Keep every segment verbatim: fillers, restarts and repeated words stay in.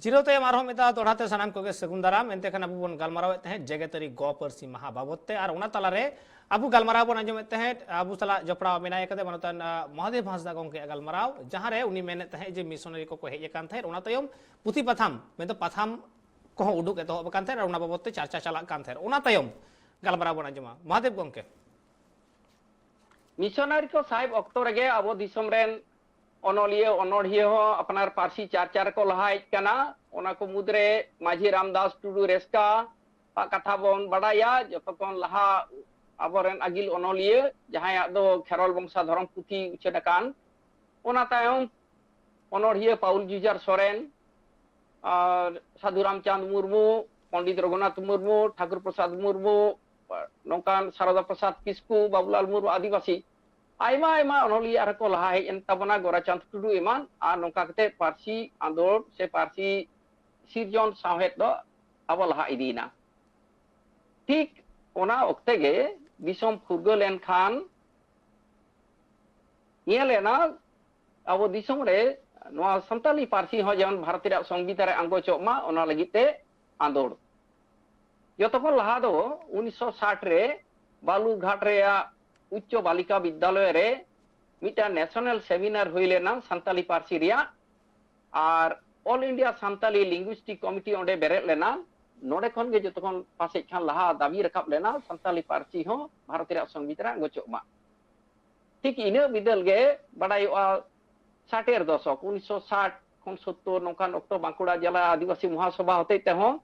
ᱡᱤᱨᱟᱹᱣ ᱛᱟᱭᱚᱢ ᱟᱨᱦᱚᱸ ᱢᱤᱫ ᱫᱷᱟᱣ ᱫᱚᱦᱲᱟ ᱛᱮ ᱥᱟᱱᱟᱢ ᱠᱚᱜᱮ ᱥᱟᱹᱜᱩᱱ ᱫᱟᱨᱟᱢ᱾ ᱮᱱᱛᱮ ᱠᱷᱟᱱ ᱟᱵᱚ ᱵᱚᱱ ᱜᱟᱞᱢᱟᱨᱟᱣᱮᱫ ᱛᱟᱦᱮᱸᱫ ᱡᱮᱜᱮᱛᱟᱹᱨᱤ ᱜᱚ ᱯᱟᱹᱨᱥᱤ ᱢᱟᱦᱟ ᱵᱟᱵᱚᱛ ᱛᱮ, ᱟᱨ ᱚᱱᱟ ᱛᱟᱞᱟᱨᱮ ᱟᱵᱚ ᱜᱟᱞᱢᱟᱨᱟᱣ ᱵᱚᱱ ᱟᱸᱡᱚᱢᱮᱫ ᱛᱟᱦᱮᱸᱫ ᱟᱵᱚ ᱥᱟᱞᱟᱜ ᱡᱚᱯᱲᱟᱣ ᱢᱮᱱᱟᱭ ᱟᱠᱟᱫᱮ ᱢᱟᱱᱚᱛᱟᱱ, ᱟᱸ, ᱢᱚᱦᱟᱫᱮᱵ ᱦᱟᱸᱥᱫᱟ ᱜᱚᱢᱠᱮᱭᱟᱜ ᱜᱟᱞᱢᱟᱨᱟᱣ, ᱡᱟᱦᱟᱸᱨᱮ ᱩᱱᱤ ᱢᱮᱱᱮᱫ ᱛᱟᱦᱮᱸᱫ ᱡᱮ ᱢᱤᱥᱚᱱᱟᱨᱤ ᱠᱚᱠᱚ ᱦᱮᱡ ᱟᱠᱟᱱ ᱛᱟᱦᱮᱸᱫ, ᱚᱱᱟ ᱛᱟᱭᱚᱢ ᱯᱩᱛᱷᱤ ᱯᱟᱛᱷᱟᱢ, ᱢᱮᱱᱫᱚ ᱯᱟᱛᱷᱟᱢ ᱠᱚᱦᱚᱸ ᱩᱰᱩᱠ ᱮᱛᱚᱦᱚᱵ ᱟᱠᱟᱱ ᱛᱟᱦᱮᱸᱫ, ᱟᱨ ᱚᱱᱟ ᱵᱟᱵᱚᱛ ᱛᱮ ᱪᱟᱨᱪᱟ ᱪᱟᱞᱟᱜ ᱠᱟᱱ ᱛᱟᱦᱮᱸᱫ᱾ ᱚᱱᱟ ᱛᱟᱭᱚᱢ ᱜᱟᱞᱢᱟᱨᱟᱣ ᱵᱚᱱ ᱟᱸᱡᱚᱢᱟ᱾ ᱢᱚᱦᱟᱫᱮᱵ ᱜᱚᱢᱠᱮ᱾ ᱢᱤᱥᱚᱱᱟᱨᱤ ᱠᱚ ᱥᱟᱦᱮᱵ ᱚᱠᱛᱚ ᱨᱮᱜᱮ ᱟᱵᱚ ᱫᱤᱥᱚᱢ ᱨᱮᱱ ᱚᱱᱚᱞᱤᱭᱟᱹ, ᱚᱱᱚᱲᱦᱤᱭᱟᱹ ᱦᱚᱸ ᱟᱯᱱᱟᱨ ᱯᱟᱹᱨᱥᱤ ᱪᱟᱨᱪᱟ ᱨᱮᱠᱚ ᱞᱟᱦᱟ ᱦᱮᱡ ᱠᱟᱱᱟ᱾ ᱚᱱᱟ ᱠᱚ ᱢᱩᱫᱽᱨᱮ ᱢᱟᱹᱡᱷᱤ ᱨᱟᱢᱫᱟᱥ ᱴᱩᱰᱩ ᱨᱮᱥᱠᱟ ᱟᱜ ᱠᱟᱛᱷᱟ ᱵᱚᱱ ᱵᱟᱰᱟᱭᱟ, ᱡᱚᱛᱚ ᱠᱷᱚᱱ ᱞᱟᱦᱟ ᱟᱵᱚᱨᱮᱱ ᱟᱹᱜᱤᱞ ᱚᱱᱚᱞᱤᱭᱟᱹ, ᱡᱟᱦᱟᱸᱭᱟᱜ ᱫᱚ ᱠᱷᱮᱨᱣᱟᱞ ᱵᱚᱝᱥᱟ ᱫᱷᱚᱨᱚᱢ ᱯᱩᱛᱷᱤ ᱩᱪᱷᱟᱹᱱ ᱟᱠᱟᱱ᱾ ᱚᱱᱟ ᱛᱟᱭᱚᱢ ᱚᱱᱚᱲᱦᱤᱭᱟᱹ ᱯᱟᱣᱩᱞ ᱡᱩᱡᱟᱨ ᱥᱚᱨᱮᱱ, ᱟᱨ ᱥᱟᱹᱫᱷᱩ ᱨᱟᱢᱪᱟᱸᱫᱽ ᱢᱩᱨᱢᱩ, ᱯᱚᱱᱰᱤᱛ ᱨᱚᱜᱷᱩᱱᱟᱛᱷ ᱢᱩᱨᱢᱩ, ᱴᱷᱟᱠᱩᱨ ᱯᱨᱚᱥᱟᱫᱽ ᱢᱩᱨᱢᱩ, ᱱᱚᱝᱠᱟᱱ ᱥᱟᱨᱚᱫᱟ ᱯᱨᱚᱥᱟᱫᱽ ᱠᱤᱥᱠᱩ, ᱵᱟᱵᱩᱞᱟᱞ ᱢᱩᱨᱢᱩ ᱟᱹᱫᱤᱵᱟᱹᱥᱤ, ᱟᱭᱢᱟ ᱟᱭᱢᱟ ᱚᱱᱚᱞᱤᱭᱟᱹ ᱟᱨᱦᱚᱸ ᱠᱚ ᱞᱟᱦᱟ ᱦᱮᱡ ᱮᱱ ᱛᱟᱵᱚᱱᱟ, ᱜᱳᱨᱟᱪᱟᱸᱫᱽ ᱴᱩᱰᱩ ᱮᱢᱟᱱ᱾ ᱟᱨ ᱱᱚᱝᱠᱟ ᱠᱟᱛᱮ ᱯᱟᱹᱨᱥᱤ ᱟᱸᱫᱳᱲ ᱥᱮ ᱯᱟᱹᱨᱥᱤ ᱥᱤᱨᱡᱚᱱ ᱥᱟᱶᱦᱮᱫ ᱫᱚ ᱟᱵᱚ ᱞᱟᱦᱟ ᱤᱫᱤᱭᱮᱱᱟ᱾ ᱴᱷᱤᱠ ᱚᱱᱟ ᱚᱠᱛᱮ ᱜᱮ ᱫᱤᱥᱚᱢ ᱯᱷᱩᱨᱜᱟᱹᱞ ᱮᱱ ᱠᱷᱟᱱ ᱧᱮᱞ ᱮᱱᱟ ᱟᱵᱚ ᱫᱤᱥᱚᱢ ᱨᱮ ᱱᱚᱣᱟ ᱥᱟᱱᱛᱟᱞᱤ ᱯᱟᱹᱨᱥᱤ ᱦᱚᱸ ᱡᱮᱢᱚᱱ ᱵᱷᱟᱨᱚᱛ ᱨᱮᱭᱟᱜ ᱥᱚᱝᱵᱤᱫᱷᱟᱱ ᱨᱮ ᱟᱬᱜᱚᱪᱚᱜ ᱢᱟ, ᱚᱱᱟ ᱞᱟᱹᱜᱤᱫ ᱛᱮ ᱟᱸᱫᱳᱲ᱾ ᱡᱚᱛᱚ ᱠᱷᱚᱱ ᱞᱟᱦᱟ ᱫᱚ ᱩᱱᱤᱥᱥᱚ ᱥᱟᱴ ᱨᱮ ᱵᱟᱞᱩᱨᱜᱷᱟᱴ ᱨᱮᱭᱟᱜ ᱩᱪᱪᱚ ᱵᱟᱞᱤᱠᱟ ᱵᱤᱫᱽᱫᱟᱞᱚᱭ ᱨᱮ ᱢᱤᱫᱴᱟᱝ ᱱᱮᱥᱚᱱᱟᱞ ᱥᱮᱢᱤᱱᱟᱨ ᱦᱩᱭ ᱞᱮᱱᱟ ᱥᱟᱱᱛᱟᱞᱤ ᱯᱟᱹᱨᱥᱤ ᱨᱮᱭᱟᱜ, ᱟᱨ All India Santali Linguistic Committee ᱚᱸᱰᱮ ᱵᱮᱨᱮᱫ ᱞᱮᱱᱟ᱾ ᱱᱚᱰᱮ ᱠᱷᱚᱱ ᱜᱮ ᱡᱚᱛᱚ ᱠᱷᱚᱱ ᱯᱟᱥᱮᱡ ᱠᱷᱟᱱ ᱞᱟᱦᱟ ᱫᱟᱹᱵᱤ ᱨᱟᱠᱟᱵ ᱞᱮᱱᱟ ᱥᱟᱱᱛᱟᱞᱤ ᱯᱟᱹᱨᱥᱤ ᱦᱚᱸ ᱵᱷᱟᱨᱚᱛ ᱨᱮᱭᱟᱜ ᱥᱚᱝᱵᱤᱫᱷᱟᱱ ᱨᱮ ᱟᱬᱜᱚᱪᱚᱜ ᱢᱟ᱾ ᱴᱷᱤᱠ ᱤᱱᱟᱹ ᱵᱤᱫᱟᱹᱞ ᱜᱮ ᱵᱟᱰᱟᱭᱚᱜᱼᱟ, ᱥᱟᱴᱮᱨ ᱫᱚᱥᱚᱠ, ᱩᱱᱤᱥᱥᱚ ᱥᱟᱴ ᱠᱷᱚᱱ ᱥᱚᱛᱛᱚᱨ, ᱱᱚᱝᱠᱟᱱ ᱚᱠᱛᱚ ᱵᱟᱸᱠᱩᱲᱟ ᱡᱮᱞᱟ ᱟᱹᱫᱤᱵᱟᱹᱥᱤ ᱢᱚᱦᱟᱥᱚᱵᱷᱟ ᱦᱚᱛᱮᱡ ᱛᱮᱦᱚᱸ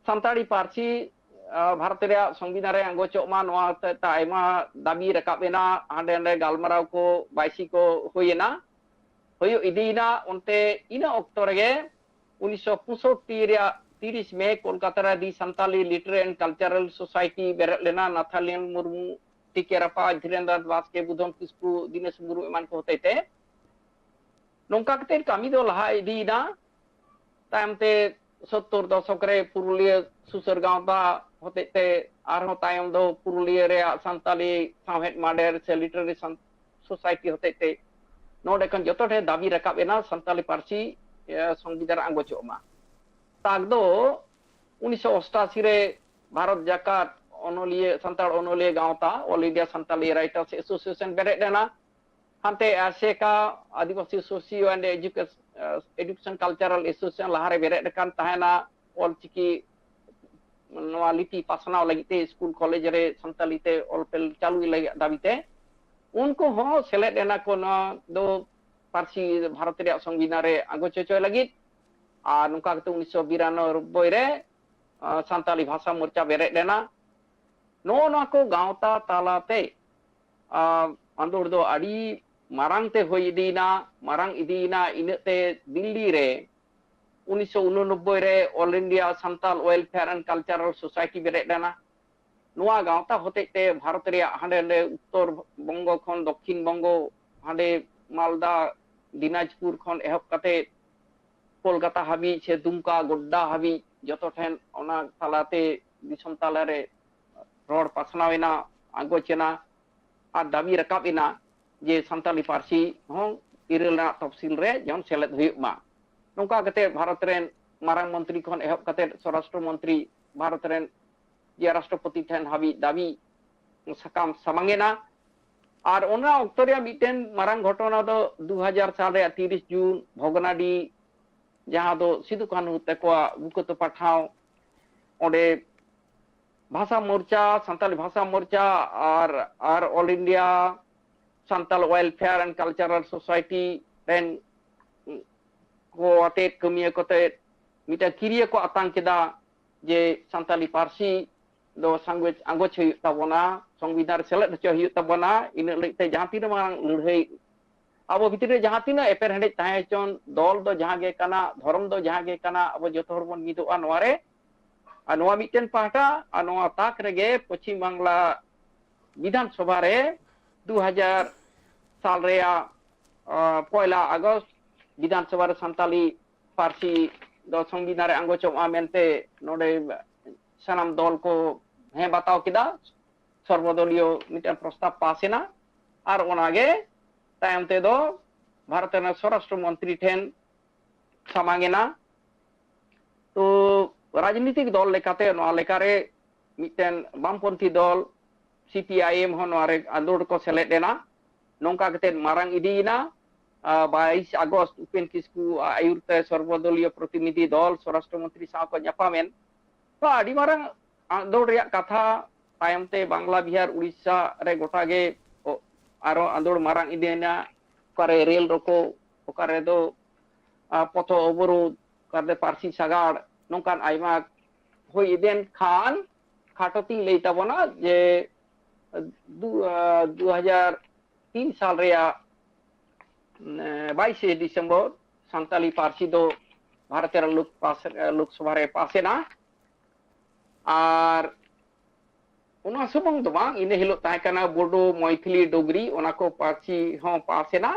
ᱥᱟᱱᱛᱟᱲᱤ ᱯᱟᱹᱨᱥᱤ, ᱟ, ᱵᱷᱟᱨᱚᱛ ᱨᱮᱭᱟᱜ ᱥᱚᱝᱵᱤᱫᱷᱟᱱ ᱨᱮ ᱟᱬᱜᱚᱪᱚᱜ ᱢᱟ, ᱱᱚᱣᱟ ᱦᱚᱛᱮᱡ ᱛᱮ ᱟᱭᱢᱟ ᱫᱟᱹᱵᱤ ᱨᱟᱠᱟᱵ ᱮᱱᱟ᱾ ᱦᱟᱸᱰᱮ ᱱᱟᱰᱮ ᱜᱟᱞᱢᱟᱨᱟᱣ ᱠᱚ, ᱵᱟᱭᱥᱤ ᱠᱚ ᱦᱩᱭ ᱮᱱᱟ, ᱦᱩᱭᱩᱜ ᱤᱫᱤᱭᱮᱱᱟ᱾ ᱚᱱᱛᱮ ᱤᱱᱟᱹ ᱚᱠᱛᱚ ᱨᱮᱜᱮ ᱩᱱᱤᱥᱥᱚ ᱯᱚᱸᱭᱥᱚᱴᱴᱤ ᱨᱮᱭᱟᱜ ᱛᱤᱨᱤᱥ ᱢᱮ ᱠᱳᱞᱠᱟᱛᱟ ᱨᱮ The Santali Literary and Cultural Society ᱵᱮᱨᱮᱫ ᱞᱮᱱᱟ, ᱱᱟᱛᱷᱟᱱᱤᱭᱟᱞ ᱢᱩᱨᱢᱩ, ᱴᱤ ᱠᱮ ᱨᱟᱯᱟ, ᱫᱷᱤᱨᱮᱱᱫᱨᱚ ᱱᱟᱛᱷ ᱵᱟᱥᱠᱮ, ᱵᱩᱫᱷᱚᱱ ᱠᱤᱥᱠᱩ, ᱫᱤᱱᱮᱥ ᱢᱩᱨᱢᱩ ᱮᱢᱟᱱ ᱠᱚ ᱦᱚᱛᱮᱡ ᱛᱮ᱾ ᱱᱚᱝᱠᱟ ᱠᱟᱛᱮ ᱠᱟᱹᱢᱤ ᱫᱚ ᱞᱟᱦᱟ ᱤᱫᱤᱭᱮᱱᱟ᱾ ᱛᱟᱭᱚᱢ ᱛᱮ ᱥᱚᱛᱛᱚᱨ ᱫᱚᱥᱚᱠ ᱨᱮ ᱯᱩᱨᱩᱞᱤᱭᱟᱹ ᱥᱩᱥᱟᱹᱨ ᱜᱟᱶᱛᱟ ᱦᱚᱛᱮᱡ ᱛᱮ ᱟᱨᱦᱚᱸ ᱛᱟᱭᱚᱢ ᱫᱚ ᱯᱩᱨᱩᱞᱤᱭᱟᱹ ᱨᱮᱭᱟᱜ ᱥᱟᱱᱛᱟᱞᱤ ᱥᱟᱶᱦᱮᱫ ᱢᱟᱰᱮᱨ ᱥᱮ ᱞᱤᱴᱟᱨᱟᱨᱤ ᱥᱚᱥᱟᱭᱴᱤ ᱦᱚᱛᱮᱡ ᱛᱮ ᱱᱚᱰᱮ ᱠᱷᱚᱱ ᱡᱚᱛᱚ ᱴᱷᱮᱱ ᱫᱟᱹᱵᱤ ᱨᱟᱠᱟᱵ ᱮᱱᱟ ᱥᱟᱱᱛᱟᱞᱤ ᱯᱟᱹᱨᱥᱤ ᱥᱚᱝᱵᱤᱫᱷᱟᱱ ᱨᱮ ᱟᱸᱜᱚᱪᱚᱜ ᱢᱟ᱾ ᱛᱟᱠ ᱫᱚ ᱩᱱᱤᱥᱥᱚ ᱚᱥᱴᱟᱥᱤ ᱨᱮ ᱵᱷᱟᱨᱚᱛ ᱡᱟᱠᱟᱛ ᱚᱱᱚᱞᱤᱭᱟᱹ, ᱥᱟᱱᱛᱟᱲ ᱚᱱᱚᱞᱤᱭᱟᱹ ᱜᱟᱶᱛᱟ, All India Santali Writers Association ᱵᱮᱨᱮᱫ ᱮᱱᱟ᱾ ᱦᱟᱱᱛᱮ ᱟᱥᱮᱠᱟ, ᱟᱹᱫᱤᱵᱟᱹᱥᱤ Socio and Education, Education Cultural Association ᱞᱟᱦᱟᱨᱮ ᱵᱮᱨᱮᱫ ᱟᱠᱟᱱ ᱛᱟᱦᱮᱱᱟ, ᱚᱞᱪᱤᱠᱤ ᱱᱚᱣᱟ ᱞᱤᱯᱤ ᱯᱟᱥᱱᱟᱣ ᱞᱟᱹᱜᱤᱫ ᱛᱮ ᱥᱠᱩᱞ ᱠᱚᱞᱮᱡᱽ ᱨᱮ ᱥᱟᱱᱛᱟᱞᱤ ᱛᱮ ᱚᱞ ᱯᱮ ᱪᱟᱹᱞᱩᱭ ᱞᱟᱹᱜᱤᱫ ᱫᱟᱹᱵᱤ ᱛᱮ ᱩᱱᱠᱩ ᱦᱚᱸ ᱥᱮᱞᱮᱫ ᱮᱱᱟ ᱠᱚ ᱱᱚᱣᱟ ᱫᱚ ᱯᱟᱹᱨᱥᱤ ᱵᱷᱟᱨᱚᱛ ᱨᱮᱭᱟᱜ ᱥᱚᱝᱵᱤᱫᱷᱟᱱ ᱨᱮ ᱟᱸᱜᱚᱪ ᱦᱚᱪᱚᱭ ᱞᱟᱹᱜᱤᱫ᱾ ᱟᱨ ᱱᱚᱝᱠᱟ ᱠᱟᱛᱮ ᱩᱱᱤᱥᱥᱚ ᱵᱤᱨᱟᱱᱚᱵᱵᱳᱭ ᱨᱮ, ᱟ, ᱥᱟᱱᱛᱟᱞᱤ ᱵᱷᱟᱥᱟ ᱢᱳᱨᱪᱟ ᱵᱮᱨᱮᱫ ᱮᱱᱟ᱾ ᱱᱚᱜᱼᱚ ᱱᱚᱣᱟ ᱠᱚ ᱜᱟᱶᱛᱟ ᱛᱟᱞᱟᱛᱮ, ᱟ, ᱟᱸᱫᱳᱲ ᱫᱚ ᱟᱹᱰᱤ ᱢᱟᱨᱟᱝ ᱛᱮ ᱦᱩᱭ ᱤᱫᱤᱭᱮᱱᱟ, ᱢᱟᱨᱟᱝ ᱤᱫᱤᱭᱮᱱᱟ᱾ ᱤᱱᱟᱹᱜ ᱛᱮ ᱫᱤᱞᱞᱤ ᱨᱮ ᱩᱱᱤᱥᱥᱚ ᱩᱱᱚᱱᱚᱵᱵᱳᱭ ᱨᱮ All India Santal Welfare and Cultural Society ᱵᱮᱨᱮᱫ ᱮᱱᱟ᱾ ᱱᱚᱣᱟ ᱜᱟᱶᱛᱟ ᱦᱚᱛᱮᱡ ᱛᱮ ᱵᱷᱟᱨᱚᱛ ᱨᱮᱭᱟᱜ ᱦᱟᱸᱰᱮ ᱱᱟᱰᱮ ᱩᱛᱛᱚᱨ ᱵᱚᱝᱜᱚ ᱠᱷᱚᱱ ᱫᱚᱠᱠᱷᱤᱱ ᱵᱚᱝᱜᱚ, ᱦᱟᱸᱰᱮ ᱢᱟᱞᱫᱟ, ᱫᱤᱱᱟᱡᱽᱯᱩᱨ ᱠᱷᱚᱱ ᱮᱦᱚᱵ ᱠᱟᱛᱮ ᱠᱳᱞᱠᱟᱛᱟ ᱦᱟᱹᱵᱤᱡ ᱥᱮ ᱫᱩᱢᱠᱟ, ᱜᱳᱰᱰᱟ ᱦᱟᱹᱵᱤᱡ ᱡᱚᱛᱚ ᱴᱷᱮᱱ ᱚᱱᱟ ᱛᱟᱞᱟᱛᱮ ᱫᱤᱥᱚᱢ ᱛᱟᱞᱟᱨᱮ ᱨᱚᱲ ᱯᱟᱥᱱᱟᱣ ᱮᱱᱟ, ᱟᱸᱜᱚᱪ ᱮᱱᱟ ᱟᱨ ᱫᱟᱹᱵᱤ ᱨᱟᱠᱟᱵ ᱮᱱᱟ ᱡᱮ ᱥᱟᱱᱛᱟᱞᱤ ᱯᱟᱹᱨᱥᱤ ᱦᱚᱸ ᱤᱨᱟᱹᱞ ᱨᱮᱱᱟᱜ ᱛᱚᱯᱥᱤᱞ ᱨᱮ ᱡᱮᱢᱚᱱ ᱥᱮᱞᱮᱫ ᱦᱩᱭᱩᱜ ᱢᱟ᱾ ᱱᱚᱝᱠᱟ ᱠᱟᱛᱮ ᱵᱷᱟᱨᱚᱛ ᱨᱮᱱ ᱢᱟᱨᱟᱝ ᱢᱚᱱᱛᱨᱤ ᱠᱷᱚᱱ ᱮᱦᱚᱵ ᱠᱟᱛᱮ ᱥᱚᱨᱟᱥᱴᱨᱚ ᱢᱚᱱᱛᱨᱤ, ᱵᱷᱟᱨᱚᱛ ᱨᱮᱱ ᱡᱮ ᱨᱟᱥᱴᱨᱚᱯᱚᱛᱤ ᱴᱷᱮᱱ ᱦᱟᱹᱵᱤᱡ ᱫᱟᱹᱵᱤ ᱥᱟᱠᱟᱢ ᱥᱟᱢᱟᱝ ᱮᱱᱟ᱾ ᱟᱨ ᱚᱱᱟ ᱚᱠᱛᱚ ᱨᱮᱭᱟᱜ ᱢᱤᱫᱴᱮᱱ ᱢᱟᱨᱟᱝ ᱜᱷᱚᱴᱚᱱᱟ ᱫᱚ ᱫᱩ ᱦᱟᱡᱟᱨ ᱥᱟᱞ ᱨᱮᱭᱟᱜ ᱛᱤᱨᱤᱥ ᱡᱩᱱ ᱵᱷᱚᱜᱽᱱᱟᱰᱤ, ᱡᱟᱦᱟᱸ ᱫᱚ ᱥᱤᱫᱩ ᱠᱟᱹᱱᱦᱩ ᱛᱟᱠᱚᱣᱟᱜ ᱵᱩᱠᱟᱹ ᱛᱚᱯᱟ ᱴᱷᱟᱶ, ᱚᱸᱰᱮ ᱵᱷᱟᱥᱟ ᱢᱳᱨᱪᱟ, ᱥᱟᱱᱛᱟᱞᱤ ᱵᱷᱟᱥᱟ ᱢᱳᱨᱪᱟ ᱟᱨ, ᱟᱨ All India Santal Welfare and Cultural Society ᱨᱮᱱ ᱠᱚ ᱟᱛᱮᱫ, ᱠᱟᱹᱢᱤᱭᱟᱹ ᱠᱚ ᱟᱛᱮᱫ ᱢᱤᱫᱴᱟᱝ ᱠᱤᱨᱤᱭᱟᱹ ᱠᱚ ᱟᱛᱟᱝ ᱠᱮᱫᱟ ᱡᱮ ᱥᱟᱱᱛᱟᱞᱤ ᱯᱟᱹᱨᱥᱤ ᱫᱚ ᱥᱟᱝᱜᱚᱪ-, ᱟᱸᱜᱚᱪ ᱦᱩᱭᱩᱜ ᱛᱟᱵᱚᱱᱟ, ᱥᱚᱝᱵᱤᱫᱷᱟᱱ ᱨᱮ ᱥᱮᱞᱮᱫ ᱦᱚᱪᱚ ᱦᱩᱭᱩᱜ ᱛᱟᱵᱚᱱᱟ᱾ ᱤᱱᱟᱹ ᱞᱟᱹᱜᱤᱫ ᱛᱮ ᱡᱟᱦᱟᱸ ᱛᱤᱱᱟᱹᱜ ᱢᱟᱨᱟᱝ ᱞᱟᱹᱲᱦᱟᱹᱭ ᱟᱵᱚ ᱵᱷᱤᱛᱨᱤ ᱨᱮ ᱡᱟᱦᱟᱸ ᱛᱤᱱᱟᱹᱜ ᱮᱯᱮᱨᱦᱮᱸᱰᱮᱡ ᱛᱟᱦᱮᱸ ᱦᱚᱪᱚᱱ, ᱫᱚᱞ ᱫᱚ ᱡᱟᱦᱟᱸ ᱜᱮ ᱠᱟᱱᱟ, ᱫᱷᱚᱨᱚᱢ ᱫᱚ ᱡᱟᱦᱟᱸ ᱜᱮ ᱠᱟᱱᱟ, ᱟᱵᱚ ᱡᱚᱛᱚ ᱦᱚᱲ ᱵᱚᱱ ᱢᱤᱫᱚᱜᱼᱟ ᱱᱚᱣᱟ ᱨᱮ᱾ ᱟᱨ ᱱᱚᱣᱟ ᱢᱤᱫᱴᱮᱱ ᱯᱟᱦᱴᱟ, ᱟᱨ ᱱᱚᱣᱟ ᱛᱟᱠ ᱨᱮᱜᱮ ᱯᱚᱪᱷᱤᱢ ᱵᱟᱝᱞᱟ ᱵᱤᱫᱷᱟᱱ ᱥᱚᱵᱷᱟ ᱨᱮ ᱫᱩ ᱦᱟᱡᱟᱨ ᱥᱟᱞ ᱨᱮᱭᱟᱜ, ᱟ, ᱯᱚᱭᱞᱟ ᱟᱜᱚᱥᱴ ᱵᱤᱫᱷᱟᱱ ᱥᱚᱵᱷᱟ ᱨᱮ ᱥᱟᱱᱛᱟᱞᱤ ᱯᱟᱹᱨᱥᱤ ᱫᱚ ᱥᱚᱝᱵᱤᱫᱷᱟᱱ ᱨᱮ ᱟᱸᱜᱚᱪᱚᱜ ᱢᱟ ᱢᱮᱱᱛᱮ ᱱᱚᱰᱮ ᱥᱟᱱᱟᱢ ᱫᱚᱞ ᱠᱚ ᱦᱮᱸ ᱵᱟᱛᱟᱣ ᱠᱮᱫᱟ᱾ ᱥᱚᱨᱵᱚᱫᱚᱞᱤᱭᱚ ᱢᱤᱫᱴᱟᱝ ᱯᱨᱚᱥᱛᱟᱵ ᱯᱟᱥ ᱮᱱᱟ᱾ ᱟᱨ ᱚᱱᱟᱜᱮ ᱛᱟᱭᱚᱢ ᱛᱮᱫᱚ ᱵᱷᱟᱨᱚᱛ ᱨᱮᱱ ᱥᱚᱨᱟᱥᱴᱨᱚ ᱢᱚᱱᱛᱨᱤ ᱴᱷᱮᱱ ᱥᱟᱢᱟᱝ ᱮᱱᱟ᱾ ᱛᱚ ᱨᱟᱡᱽᱱᱤᱛᱤᱠ ᱫᱚᱞ ᱞᱮᱠᱟᱛᱮ ᱱᱚᱣᱟ ᱞᱮᱠᱟᱨᱮ ᱢᱤᱫᱴᱮᱱ ᱵᱟᱢᱯᱚᱱᱛᱷᱤ ᱫᱚᱞ ᱥᱤ ᱯᱤ ᱟᱭ ᱮᱢ ᱦᱚᱸ ᱱᱚᱣᱟ ᱨᱮ ᱟᱸᱫᱳᱲ ᱠᱚ ᱥᱮᱞᱮᱫ ᱮᱱᱟ᱾ ᱱᱚᱝᱠᱟ ᱠᱟᱛᱮ ᱢᱟᱨᱟᱝ ᱤᱫᱤᱭᱮᱱᱟ᱾ ᱟᱨ ᱵᱟᱭᱤᱥ ᱟᱜᱚᱥᱴ ᱩᱯᱮᱱ ᱠᱤᱥᱠᱩ ᱟᱭᱩᱨ ᱛᱮ ᱥᱚᱨᱵᱚᱫᱚᱞᱤᱭᱚ ᱯᱨᱚᱛᱤᱱᱤᱫᱷᱤ ᱫᱚᱞ ᱥᱚᱨᱟᱥᱴᱨᱚ ᱢᱚᱱᱛᱨᱤ ᱥᱟᱶ ᱠᱚ ᱧᱟᱯᱟᱢᱮᱱ᱾ ᱛᱚ ᱟᱹᱰᱤ ᱢᱟᱨᱟᱝ ᱟᱸᱫᱳᱲ ᱨᱮᱭᱟᱜ ᱠᱟᱛᱷᱟ᱾ ᱛᱟᱭᱚᱢ ᱛᱮ ᱵᱟᱝᱞᱟ, ᱵᱤᱦᱟᱨ, ᱩᱲᱤᱥᱥᱟ ᱨᱮ ᱜᱚᱴᱟ ᱜᱮ ᱚ-, ᱟᱨᱚ ᱟᱸᱫᱳᱲ ᱢᱟᱨᱟᱝ ᱤᱫᱤᱭᱮᱱᱟ᱾ ᱚᱠᱟᱨᱮ ᱨᱮᱞ ᱨᱳᱠᱳ, ᱚᱠᱟ ᱨᱮᱫᱚ, ᱟ, ᱯᱚᱛᱷᱚ ᱚᱵᱚᱨᱳᱫᱷ, ᱚᱠᱟᱨᱮ ᱯᱟᱹᱨᱥᱤ ᱥᱟᱜᱟᱲ, ᱱᱚᱝᱠᱟᱱ ᱟᱭᱢᱟ ᱦᱩᱭ ᱤᱫᱤᱭᱮᱱ ᱠᱷᱟᱱ, ᱠᱷᱟᱴᱚ ᱛᱤᱧ ᱞᱟᱹᱭ ᱛᱟᱵᱚᱱᱟ ᱡᱮ ᱫᱩ-, ᱟ, ᱫᱩ ᱦᱟᱡᱟᱨ ᱛᱤᱱ ᱥᱟᱞ ᱨᱮᱭᱟᱜ, ᱮ, ᱵᱟᱭᱤᱥᱮ ᱰᱤᱥᱮᱢᱵᱚᱨ ᱥᱟᱱᱛᱟᱞᱤ ᱯᱟᱹᱨᱥᱤ ᱫᱚ ᱵᱷᱟᱨᱚᱛ ᱨᱮ ᱞᱳᱠ ᱯᱟᱥ-, ᱞᱳᱠᱥᱚᱵᱷᱟ ᱨᱮ ᱯᱟᱥ ᱮᱱᱟ᱾ ᱟᱨ ᱚᱱᱟ ᱥᱩᱢᱩᱝ ᱫᱚ ᱵᱟᱝ, ᱤᱱᱟᱹ ᱦᱤᱞᱳᱜ ᱛᱟᱦᱮᱸ ᱠᱟᱱᱟ ᱵᱳᱰᱳ, ᱢᱚᱭᱛᱷᱤᱞᱤ, ᱰᱳᱜᱽᱨᱤ, ᱚᱱᱟ ᱠᱚ ᱯᱟᱹᱨᱥᱤ ᱦᱚᱸ ᱯᱟᱥ ᱮᱱᱟ᱾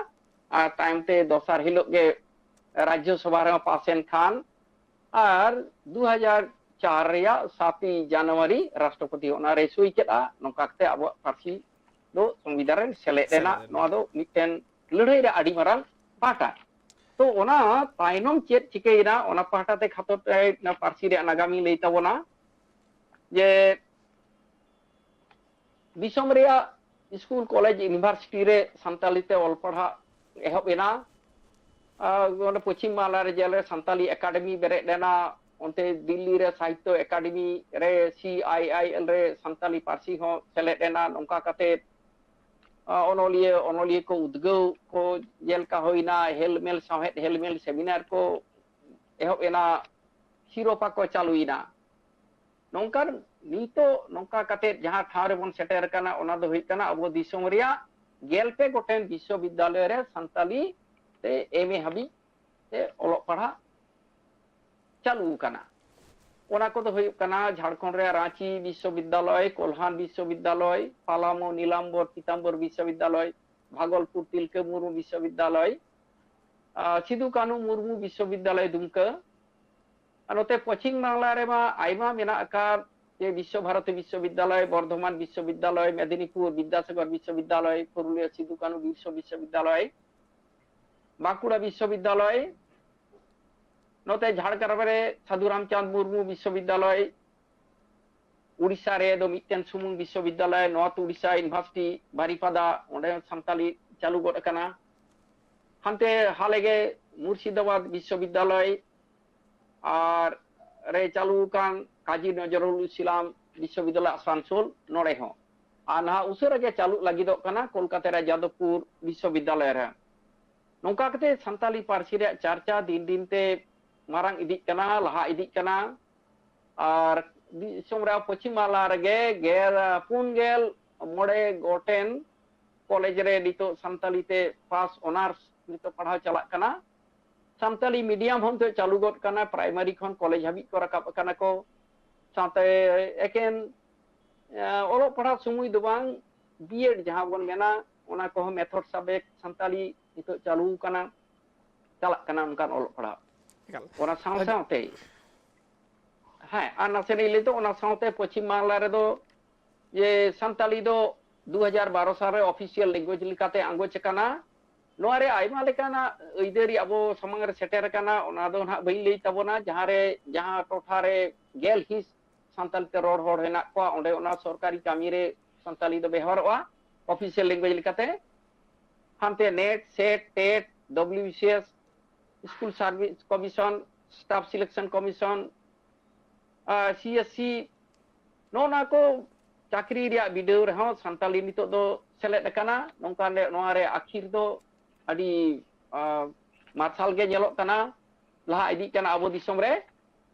ᱟᱨ ᱛᱟᱭᱚᱢ ᱛᱮ ᱫᱚᱥᱟᱨ ᱦᱤᱞᱳᱜ ᱜᱮ ᱨᱟᱡᱽᱡᱚ ᱥᱚᱵᱷᱟ ᱨᱮᱦᱚᱸ ᱯᱟᱥ ᱮᱱ ᱠᱷᱟᱱ, ᱟᱨ ᱫᱩ ᱦᱟᱡᱟᱨ ᱪᱟᱨ ᱨᱮᱭᱟᱜ ᱥᱟᱛ ᱡᱟᱱᱩᱣᱟᱨᱤ ᱨᱟᱥᱴᱨᱚᱯᱚᱛᱤ ᱚᱱᱟ ᱨᱮᱭ ᱥᱳᱭ ᱠᱮᱫᱼᱟ᱾ ᱱᱚᱝᱠᱟ ᱠᱟᱛᱮ ᱟᱵᱚᱣᱟᱜ ᱯᱟᱹᱨᱥᱤ ᱫᱚ ᱥᱚᱝᱵᱤᱫᱷᱟᱱ ᱨᱮ ᱥᱮᱞᱮᱫ ᱮᱱᱟ᱾ ᱥᱮᱞᱮᱫ ᱮᱱᱟ᱾ ᱱᱚᱣᱟ ᱫᱚ ᱢᱤᱫᱴᱮᱱ ᱞᱟᱹᱲᱦᱟᱹᱭ ᱨᱮ ᱟᱹᱰᱤ ᱢᱟᱨᱟᱝ ᱯᱟᱦᱴᱟ᱾ ᱛᱚ ᱚᱱᱟ ᱛᱟᱭᱱᱚᱢ ᱪᱮᱫ ᱪᱤᱠᱟᱹᱭᱮᱱᱟ, ᱚᱱᱟ ᱯᱟᱦᱴᱟ ᱛᱮ ᱠᱷᱟᱴᱚ ᱛᱮ ᱚᱱᱟ ᱯᱟᱹᱨᱥᱤ ᱨᱮᱭᱟᱜ ᱱᱟᱜᱟᱢᱤᱧ ᱞᱟᱹᱭ ᱛᱟᱵᱚᱱᱟ ᱡᱮ ᱫᱤᱥᱚᱢ ᱨᱮᱭᱟᱜ ᱥᱠᱩᱞ, ᱠᱚᱞᱮᱡᱽ, ᱤᱭᱩᱱᱤᱵᱷᱟᱨᱥᱤᱴᱤ ᱨᱮ ᱥᱟᱱᱛᱟᱲᱤ ᱛᱮ ᱚᱞ ᱯᱟᱲᱦᱟᱜ ᱮᱦᱚᱵ ᱮᱱᱟ᱾ ᱟᱨ ᱚᱸᱰᱮ ᱯᱚᱪᱷᱤᱢ ᱵᱟᱝᱞᱟ ᱨᱮ ᱡᱮᱞᱮ ᱥᱟᱱᱛᱟᱲᱤ ᱮᱠᱟᱰᱮᱢᱤ ᱵᱮᱨᱮᱫ ᱞᱮᱱᱟ, ᱚᱱᱛᱮ ᱫᱤᱞᱞᱤ ᱨᱮ ᱥᱟᱦᱤᱛᱛᱚ ᱮᱠᱟᱰᱮᱢᱤ ᱨᱮ, ᱥᱤ ᱟᱭ ᱟᱭ ᱮᱞ ᱨᱮ ᱥᱟᱱᱛᱟᱲᱤ ᱯᱟᱹᱨᱥᱤ ᱦᱚᱸ ᱥᱮᱞᱮᱫ ᱮᱱᱟ᱾ ᱱᱚᱝᱠᱟ ᱠᱟᱛᱮ, ᱟ, ᱚᱱᱚᱞᱤᱭᱟᱹ, ᱚᱱᱚᱞᱤᱭᱟᱹ ᱠᱚ ᱩᱫᱽᱜᱟᱹᱣ ᱠᱚ ᱡᱮᱞᱮᱠᱟ ᱦᱩᱭᱱᱟ, ᱦᱮᱞᱢᱮᱞ ᱥᱟᱶᱦᱮᱫ ᱦᱮᱞᱢᱮᱞ ᱥᱮᱢᱤᱱᱟᱨ ᱠᱚ ᱮᱦᱚᱵ ᱮᱱᱟ, ᱥᱤᱨᱳᱯᱟ ᱠᱚ ᱪᱟᱹᱞᱩᱭᱮᱱᱟ᱾ ᱱᱚᱝᱠᱟᱱ ᱱᱤᱛᱚᱜ ᱱᱚᱝᱠᱟ ᱠᱟᱛᱮ ᱡᱟᱦᱟᱸ ᱴᱷᱟᱶ ᱨᱮᱵᱚᱱ ᱥᱮᱴᱮᱨ ᱟᱠᱟᱱᱟ, ᱚᱱᱟ ᱫᱚ ᱦᱩᱭᱩᱜ ᱠᱟᱱᱟ ᱟᱵᱚ ᱫᱤᱥᱚᱢ ᱨᱮᱭᱟᱜ ᱜᱮᱞ ᱯᱮ ᱜᱚᱴᱮᱱ ᱵᱤᱥᱥᱚᱵᱤᱫᱽᱫᱟᱞᱚᱭ ᱨᱮ ᱥᱟᱱᱛᱟᱞᱤ ᱛᱮ ᱮᱢ ᱮ ᱦᱟᱹᱵᱤᱡ ᱛᱮ ᱚᱞᱚᱜ ᱯᱟᱲᱦᱟᱜ ᱪᱟᱹᱞᱩ ᱟᱠᱟᱱᱟ᱾ ᱚᱱᱟ ᱠᱚᱫᱚ ᱦᱩᱭᱩᱜ ᱠᱟᱱᱟ ᱡᱷᱟᱲᱠᱷᱚᱸᱰ ᱨᱮᱭᱟᱜ ᱨᱟᱸᱪᱤ ᱵᱤᱥᱥᱚᱵᱤᱫᱽᱫᱟᱞᱚᱭ, ᱠᱚᱞᱦᱟᱱ ᱵᱤᱥᱥᱚᱵᱤᱫᱽᱫᱟᱞᱚᱭ, ᱯᱟᱞᱟᱢᱳ ᱱᱤᱞᱟᱢᱵᱚᱨ ᱯᱤᱛᱟᱢᱵᱚᱨ ᱵᱤᱥᱥᱚᱵᱤᱫᱽᱫᱟᱞᱚᱭ, ᱵᱷᱟᱜᱚᱞᱯᱩᱨ ᱛᱤᱞᱠᱟᱹ ᱢᱩᱨᱢᱩ ᱵᱤᱥᱥᱚᱵᱤᱫᱽᱫᱟᱞᱚᱭ, ᱟᱨ ᱥᱤᱫᱩ ᱠᱟᱹᱱᱦᱩ ᱢᱩᱨᱢᱩ ᱵᱤᱥᱥᱚᱵᱤᱫᱽᱫᱟᱞᱚᱭ ᱫᱩᱢᱠᱟᱹ, ᱟᱨ ᱱᱚᱛᱮ ᱯᱚᱪᱷᱤᱢ ᱵᱟᱝᱞᱟ ᱨᱮᱢᱟ ᱟᱭᱢᱟ ᱢᱮᱱᱟᱜ ᱟᱠᱟᱫ, ᱡᱮ ᱵᱤᱥᱥᱚ ᱵᱷᱟᱨᱚᱛᱤ ᱵᱤᱥᱥᱚᱵᱤᱫᱽᱫᱟᱞᱚᱭ, ᱵᱚᱨᱫᱷᱚᱢᱟᱱ ᱵᱤᱥᱥᱚᱵᱤᱫᱽᱫᱟᱞᱚᱭ, ᱢᱮᱫᱤᱱᱤᱯᱩᱨ ᱵᱤᱫᱽᱫᱟᱥᱟᱜᱚᱨ ᱵᱤᱥᱥᱚᱵᱤᱫᱽᱫᱟᱞᱚᱭ, ᱯᱩᱨᱩᱞᱤᱭᱟᱹ ᱥᱤᱫᱩ ᱠᱟᱹᱱᱦᱩ ᱵᱤᱥᱥᱚ ᱵᱤᱥᱥᱚᱵᱤᱫᱽᱫᱟᱞᱚᱭ, ᱵᱟᱸᱠᱩᱲᱟ ᱵᱤᱥᱥᱚᱵᱤᱫᱽᱫᱟᱞᱚᱭ, ᱱᱚᱛᱮ ᱡᱷᱟᱲᱜᱨᱟᱢ ᱨᱮ ᱥᱟᱫᱷᱩ ᱨᱟᱢᱪᱟᱸᱫᱽ ᱢᱩᱨᱢᱩ ᱵᱤᱥᱥᱚᱵᱤᱫᱽᱫᱟᱞᱚᱭ, ᱩᱲᱤᱥᱥᱟ ᱨᱮ ᱫᱚ ᱢᱤᱫᱴᱮᱱ ᱥᱩᱢᱩᱝ ᱵᱤᱥᱥᱚᱵᱤᱫᱽᱫᱟᱞᱚᱭ, North Odisha University ᱵᱟᱨᱤᱯᱟᱫᱟ, ᱚᱸᱰᱮ ᱦᱚᱸ ᱥᱟᱱᱛᱟᱞᱤ ᱪᱟᱹᱞᱩ ᱜᱚᱫ ᱟᱠᱟᱱᱟ᱾ ᱦᱟᱱᱛᱮ ᱦᱟᱞᱮ ᱜᱮ ᱢᱩᱨᱥᱤᱫᱟᱵᱟᱫᱽ ᱵᱤᱥᱥᱚᱵᱤᱫᱽᱫᱟᱞᱚᱭ ᱟᱨ ᱨᱮ ᱪᱟᱹᱞᱩ ᱟᱠᱟᱱ ᱠᱟᱡᱤ ᱱᱚᱡᱨᱩᱞ ᱤᱥᱞᱟᱢ ᱵᱤᱥᱥᱚᱵᱤᱫᱽᱫᱟᱞᱚᱭ ᱟᱥᱟᱱᱥᱳᱞ, ᱱᱚᱰᱮ ᱦᱚᱸ᱾ ᱟᱨ ᱱᱟᱦᱟᱜ ᱩᱥᱟᱹᱨᱟ ᱜᱮ ᱪᱟᱹᱞᱩᱜ ᱞᱟᱹᱜᱤᱫᱚᱜ ᱠᱟᱱᱟ ᱠᱳᱞᱠᱟᱛᱟ ᱨᱮ ᱡᱟᱫᱚᱵᱯᱩᱨ ᱵᱤᱥᱥᱚᱵᱤᱫᱽᱫᱟᱞᱚᱭ ᱨᱮ᱾ ᱱᱚᱝᱠᱟ ᱠᱟᱛᱮ ᱥᱟᱱᱛᱟᱞᱤ ᱯᱟᱹᱨᱥᱤ ᱨᱮᱭᱟᱜ ᱪᱟᱨᱪᱟ ᱫᱤᱱ ᱫᱤᱱ ᱛᱮ ᱢᱟᱨᱟᱝ ᱤᱫᱤᱜ ᱠᱟᱱᱟ, ᱞᱟᱦᱟ ᱤᱫᱤᱜ ᱠᱟᱱᱟ᱾ ᱟᱨ ᱫᱤᱥᱚᱢ ᱨᱮᱭᱟᱜ ᱯᱚᱪᱷᱤᱢ ᱵᱟᱝᱞᱟ ᱨᱮᱜᱮ ᱜᱮᱞ, ᱯᱩᱱ ᱜᱮᱞ ᱢᱚᱬᱮ ᱜᱚᱴᱮᱱ ᱠᱚᱞᱮᱡᱽ ᱨᱮ ᱱᱤᱛᱚᱜ ᱥᱟᱱᱛᱟᱞᱤ ᱛᱮ ᱯᱟᱥ ᱚᱱᱟᱨᱥ ᱱᱤᱛᱚᱜ ᱯᱟᱲᱦᱟᱣ ᱪᱟᱞᱟᱜ ᱠᱟᱱᱟ᱾ ᱥᱟᱱᱛᱟᱞᱤ ᱢᱤᱰᱤᱭᱟᱢ ᱦᱚᱸ ᱱᱤᱛᱚᱜ ᱪᱟᱹᱞᱩ ᱜᱚᱫ ᱠᱟᱱᱟ, ᱯᱨᱟᱭᱢᱟᱨᱤ ᱠᱷᱚᱱ ᱠᱚᱞᱮᱡᱽ ᱦᱟᱹᱵᱤᱡ ᱠᱚ ᱨᱟᱠᱟᱵ ᱟᱠᱟᱱᱟ ᱠᱚ᱾ ᱥᱟᱶᱛᱮ ᱮᱠᱮᱱ, ᱮ, ᱚᱞᱚᱜ ᱯᱟᱲᱦᱟᱜ ᱥᱩᱢᱩᱭ ᱫᱚ ᱵᱟᱝ, ᱵᱤᱭᱮᱰ ᱡᱟᱦᱟᱸ ᱵᱚᱱ ᱢᱮᱱᱟ, ᱚᱱᱟ ᱠᱚᱦᱚᱸ ᱢᱮᱛᱷᱚᱰ ᱥᱟᱵᱡᱮᱠᱴ ᱥᱟᱱᱛᱟᱞᱤ ᱱᱤᱛᱚᱜ ᱪᱟᱹᱞᱩ ᱟᱠᱟᱱᱟ, ᱪᱟᱞᱟᱜ ᱠᱟᱱᱟ ᱚᱱᱠᱟᱱ ᱚᱞᱚᱜ ᱯᱟᱲᱦᱟᱜ᱾ ᱮᱠᱟᱞ᱾ ᱚᱱᱟ ᱥᱟᱶ ᱟᱫᱚ ᱥᱟᱶᱛᱮ, ᱦᱮᱸ, ᱟᱨ ᱱᱟᱥᱮᱱᱟᱜ ᱤᱧ ᱞᱟᱹᱭ ᱫᱚ, ᱚᱱᱟ ᱥᱟᱶᱛᱮ ᱯᱚᱪᱷᱤᱢ ᱵᱟᱝᱞᱟ ᱨᱮᱫᱚ ᱡᱮ ᱥᱟᱱᱛᱟᱞᱤ ᱫᱚ ᱫᱩ ᱦᱟᱡᱟᱨ ᱵᱟᱨᱚ ᱥᱟᱞ ᱨᱮ ᱚᱯᱷᱤᱥᱤᱭᱟᱞ ᱞᱮᱝᱜᱩᱭᱮᱡᱽ ᱞᱮᱠᱟᱛᱮ ᱟᱸᱜᱚᱪ ᱟᱠᱟᱱᱟ᱾ ᱱᱚᱣᱟ ᱨᱮ ᱟᱭᱢᱟ ᱞᱮᱠᱟᱱᱟᱜ ᱟᱹᱭᱫᱟᱹᱨᱤ ᱟᱵᱚ ᱥᱟᱢᱟᱝ ᱨᱮ ᱥᱮᱴᱮᱨ ᱟᱠᱟᱱᱟ, ᱚᱱᱟ ᱫᱚ ᱱᱟᱦᱟᱜ ᱵᱟᱹᱧ ᱞᱟᱹᱭ ᱛᱟᱵᱚᱱᱟ᱾ ᱡᱟᱦᱟᱸ ᱨᱮ, ᱡᱟᱦᱟᱸ ᱴᱚᱴᱷᱟ ᱨᱮ ᱜᱮᱞ ᱦᱤᱸᱥ ᱥᱟᱱᱛᱟᱲᱤ ᱛᱮ ᱨᱚᱲ ᱦᱚᱲ ᱦᱮᱱᱟᱜ ᱠᱚᱣᱟ, ᱚᱸᱰᱮ ᱚᱱᱟ ᱥᱚᱨᱠᱟᱨᱤ ᱠᱟᱹᱢᱤ ᱨᱮ ᱥᱟᱱᱛᱟᱲᱤ ᱫᱚ ᱵᱮᱣᱦᱟᱨᱚᱜᱼᱟ ᱚᱯᱷᱤᱥᱤᱭᱟᱞ ᱞᱮᱝᱜᱩᱭᱮᱡᱽ ᱞᱮᱠᱟᱛᱮ᱾ ᱦᱟᱱᱛᱮ NET, SET, TET, W B C S, school service commission, staff selection commission, R C S C, ᱱᱚᱜᱼᱚ ᱱᱚᱣᱟ ᱠᱚ ᱪᱟᱹᱠᱨᱤ ᱨᱮᱭᱟᱜ ᱵᱤᱰᱟᱹᱣ ᱨᱮᱦᱚᱸ ᱥᱟᱱᱛᱟᱲᱤ ᱱᱤᱛᱚᱜ ᱫᱚ ᱥᱮᱞᱮᱫ ᱟᱠᱟᱱᱟ᱾ ᱱᱚᱝᱠᱟ ᱞᱮ, ᱱᱚᱣᱟ ᱨᱮ ᱟᱹᱠᱷᱤᱨ ᱫᱚ ᱟᱹᱰᱤ, ᱟ, ᱢᱟᱨᱥᱟᱞ ᱜᱮ ᱧᱮᱞᱚᱜ ᱠᱟᱱᱟ, ᱞᱟᱦᱟ ᱤᱫᱤᱜ ᱠᱟᱱᱟ ᱟᱵᱚ ᱫᱤᱥᱚᱢ ᱨᱮ᱾